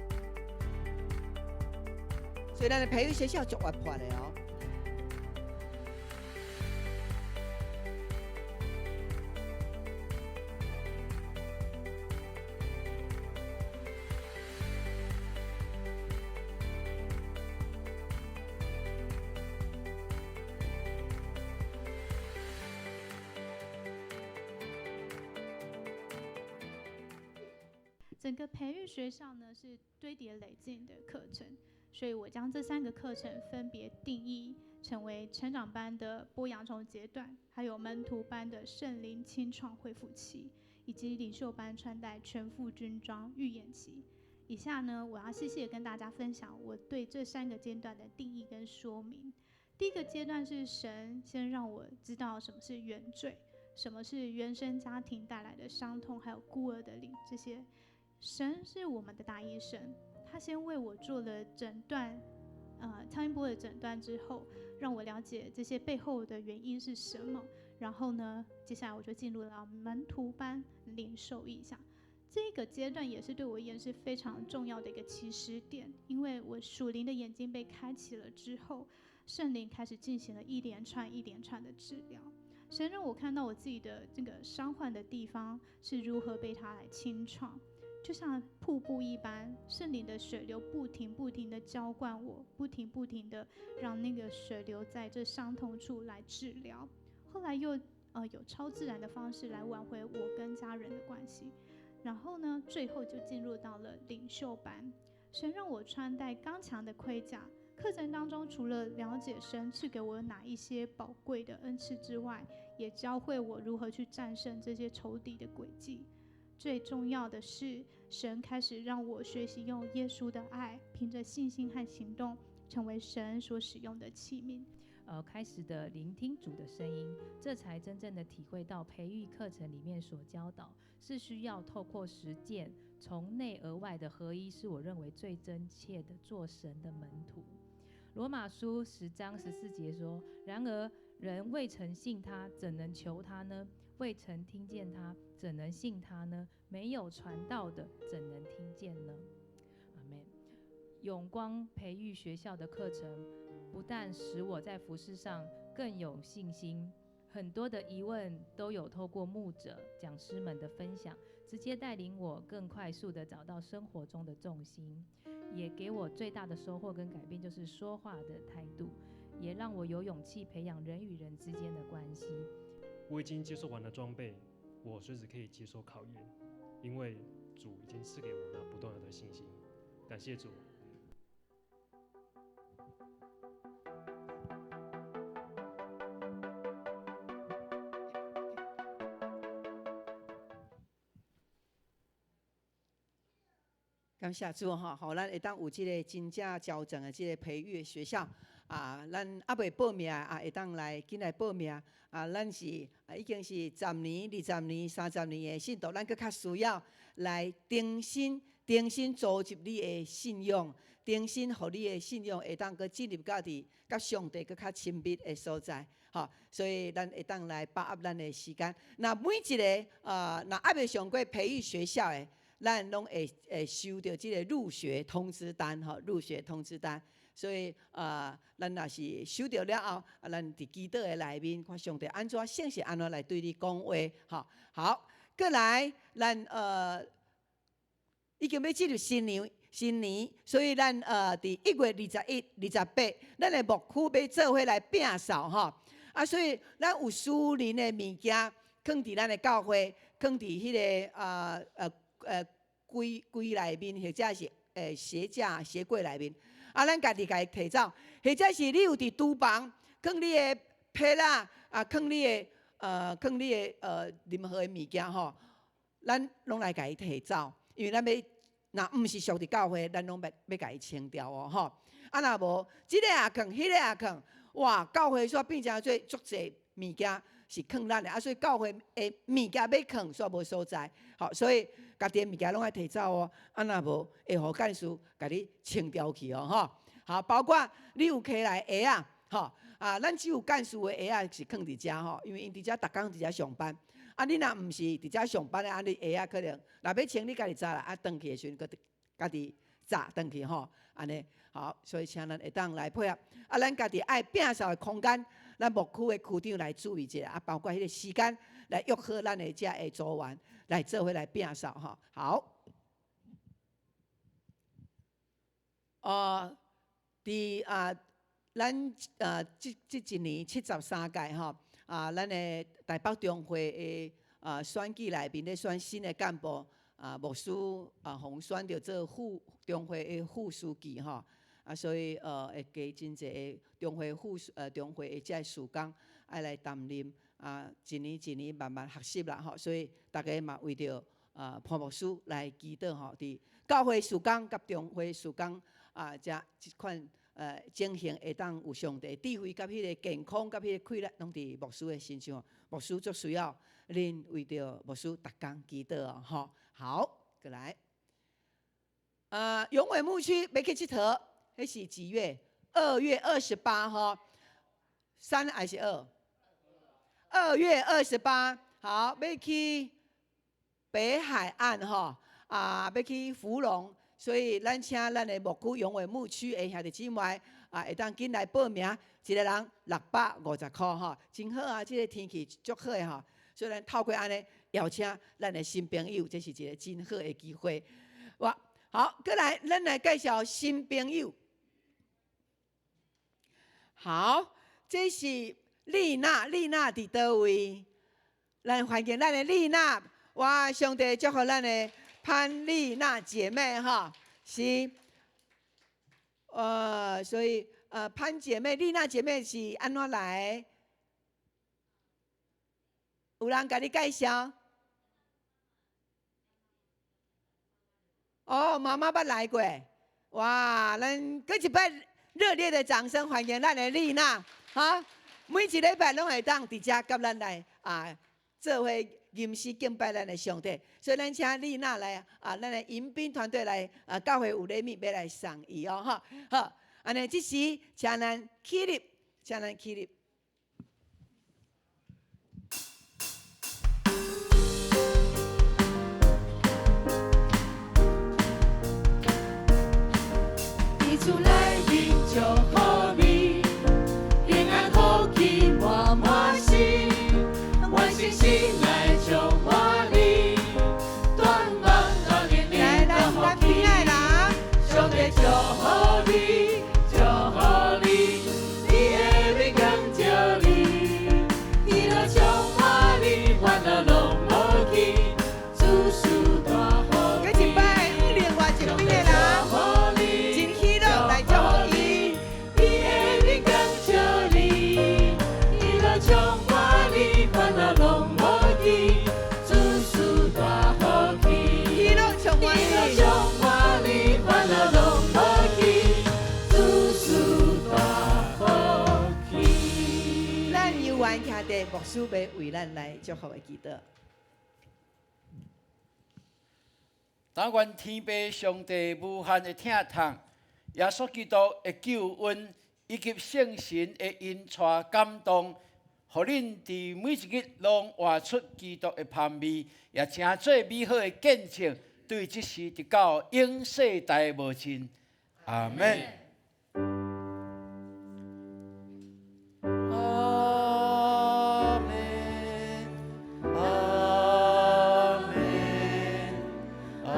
所以咱的培育學校足活潑的哦。整個培育學校呢，是堆疊累進的課程，所以我將這三個課程分別定義成為成長班的剝洋蔥階段，還有門徒班的聖靈清創恢復期，以及領袖班穿戴全副軍裝預演期。以下呢，我要細細的跟大家分享我對這三個階段的定義跟說明。第一個階段是神先讓我知道什麼是原罪，什麼是原生家庭帶來的傷痛，還有孤兒的靈這些。神是我們的大醫生，他先為我做了診斷，超音波的診斷之後，讓我了解這些背後的原因是什麼。然後呢，接下來我就進入了門徒班領受異象。這個階段也是對我而言是非常重要的一個起始點，因為我屬靈的眼睛被開啟了之後，聖靈開始進行了一連串一連串的治療。神讓我看到我自己的這個傷患的地方是如何被他來清創。就像瀑布一般，聖靈的水流不停不停的澆灌我，不停不停的讓那個水流在這傷痛處來治療。後來又有超自然的方式來挽回我跟家人的關係。然後呢，最後就進入到了領袖班。神讓我穿戴剛強的盔甲。課程當中，除了了解神賜給我哪一些寶貴的恩賜之外，也教會我如何去戰勝這些仇敵的詭計。最重要的是，神開始讓我學習用耶穌的愛，憑着信心和行動，成為神所使用的器皿。開始的聆聽主的聲音，這才真正的體會到培育課程裡面所教導是需要透過實踐，從內而外的合一，是我認為最真切的做神的門徒。羅馬書10章14節說：然而人未曾信他，怎能求他呢？未曾聽見他，怎能信他呢？沒有傳道的，怎能聽見呢？阿們。永光培育學校的課程，不但使我在服事上更有信心，很多的疑問都有透過牧者、講師們的分享，直接帶領我更快速地找到生活中的重心，也給我最大的收穫跟改變，就是說話的態度，也讓我有勇氣培養人與人之間的關係。我已經接受完了裝備，我隨時可以接受考驗，因為主已經賜給我那不動搖的信心。感謝主。感謝主吼，予咱會當有這個真正矯正的這個培育學校啊，咱猶未報名啊，會當來緊來報名啊。咱是已經是10年、20年、30年的信徒，咱閣較需要來重新、重新組織你的信仰，重新予你的信仰會當閣進入到佇佮上帝閣較親密的所在。吼，所以咱會當來把握咱的時間。若每一个啊，若猶未上過培育學校的，咱攏會收著這個入學通知單，吼，入學通知單。所以啊，咱若是收著了後，啊，咱佇祈禱的內面，看上帝按怎聖神按怎來對你講話，吼。好，閣來，咱已經欲進入新年，新年，所以咱佇1月21、28，咱的牧區欲做伙來摒掃，吼。啊，所以咱有私人的物件，囥佇咱的教會，囥佇彼个櫃櫃內面，或者是鞋架、鞋櫃內面。啊，咱家己共伊提走，或者是你有佇廚房，囥你的被仔，啊，囥你的任何的物件吼，咱攏來共伊提走，因為咱欲，若毋是屬佇教會，咱攏欲共伊清掉哦，吼。啊，若無，這个也囥，彼个也囥。哇！教會煞變成做足濟物件是囥咱的，啊，所以教會的物件欲囥煞無所在，好，所以家己的物件攏愛提走哦，啊，若無會予幹事共你清掉去哦，吼。好，包括你有提來鞋仔，吼，啊，咱只有幹事的鞋仔是囥佇遮吼，因為𪜶佇遮逐工佇遮上班。啊，你若毋是佇遮上班的，啊，你鞋仔可能若欲清，你家己紮啦，啊，轉去的時陣，閣家己紮轉去吼，按呢。好，所以請咱會當來配合。啊，咱家己愛摒掃的空間，咱牧區的區長來注意一下，啊，包括彼个時間來約好咱的遮的組員來做伙來摒掃吼。好，哦，佇啊，咱啊，這一年73屆吼，啊，咱的台北中會的啊選舉內面咧選新的幹部，啊，牧師啊，予選著做副中會的副書記吼。啊，所以會加真濟的中會副中會的這个事工愛來擔任啊，一年一年慢慢學習啦吼，所以大家嘛為著啊潘牧師來祈禱吼，佇教會事工佮中會事工啊，遮這款情形會當有上帝智慧佮彼个健康佮彼個氣力，攏佇牧師的身上。牧師足需要恁為著牧師逐工祈禱哦，吼。好，閣來。啊，永偉牧區欲去𨑨迌。彼是幾月？2月28吼，三還是二？2月28，好，欲去北海岸吼，啊，欲去福隆，所以咱請咱的牧區永偉牧區的兄弟姊妹啊，會當緊來報名，一个人650塊吼，真好啊！這个天氣足好的吼，所以咱透過按呢邀請咱的新朋友，這是一个真好的機會。哇，好，閣來，咱來介紹新朋友。好，這是麗娜，麗娜佇佗位？咱歡迎咱的麗娜，哇！上帝祝福咱的潘麗娜姐妹哈，是，所以潘姐妹、麗娜姐妹是按怎來的？有人共你介紹？哦，媽媽捌來過，哇！咱閣一擺熱烈的掌聲歡迎咱的麗娜，哈！每一禮拜攏會當佇遮佮咱來啊，做伙吟詩敬拜咱的上帝。所以咱請麗娜來啊，咱的迎賓團隊來啊，教會有禮物欲來送伊哦，哈！好，按呢這時請咱起立，請咱起立。主內面祝福你，平安福氣滿滿心，願聖神來充滿你，斷望斷念你的福氣，上帝祝福你，祝福你，伊的面光照你，喜樂充滿你，煩惱攏無去，諸事大福氣。閣一擺，另外一邊的人。師欲為咱來祝福的祈禱。但願天父上帝無限的疼痛，耶穌基督的救恩，以及聖神的引帶感動，予恁佇每一日攏活出基督的芳味，也成做美好的見證，對這時直到永世代無盡。阿們。阿們，阿們，阿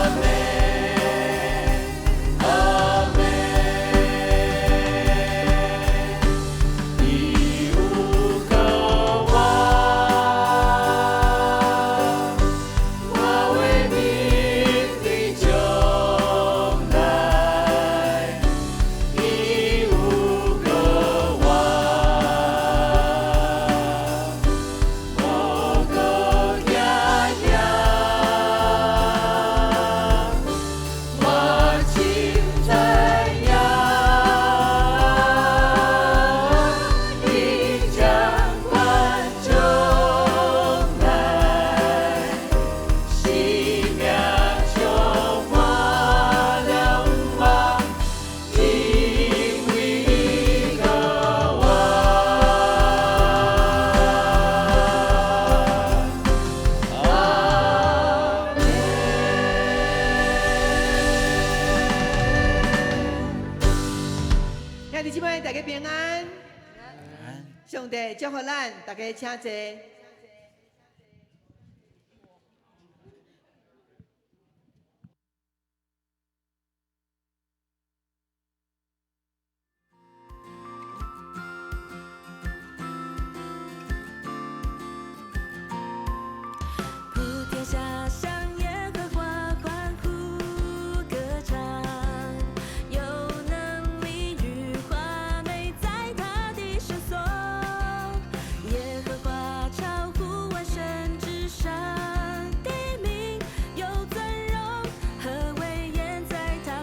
們，阿們，阿們。伊有膏我，我會面對將來。伊有膏我，無閣驚嚇。我真知影，伊掌管將來，生命充滿了望，因為伊膏我。阿們。兄弟姊妹，大家平安。上帝祝福咱，大家請坐。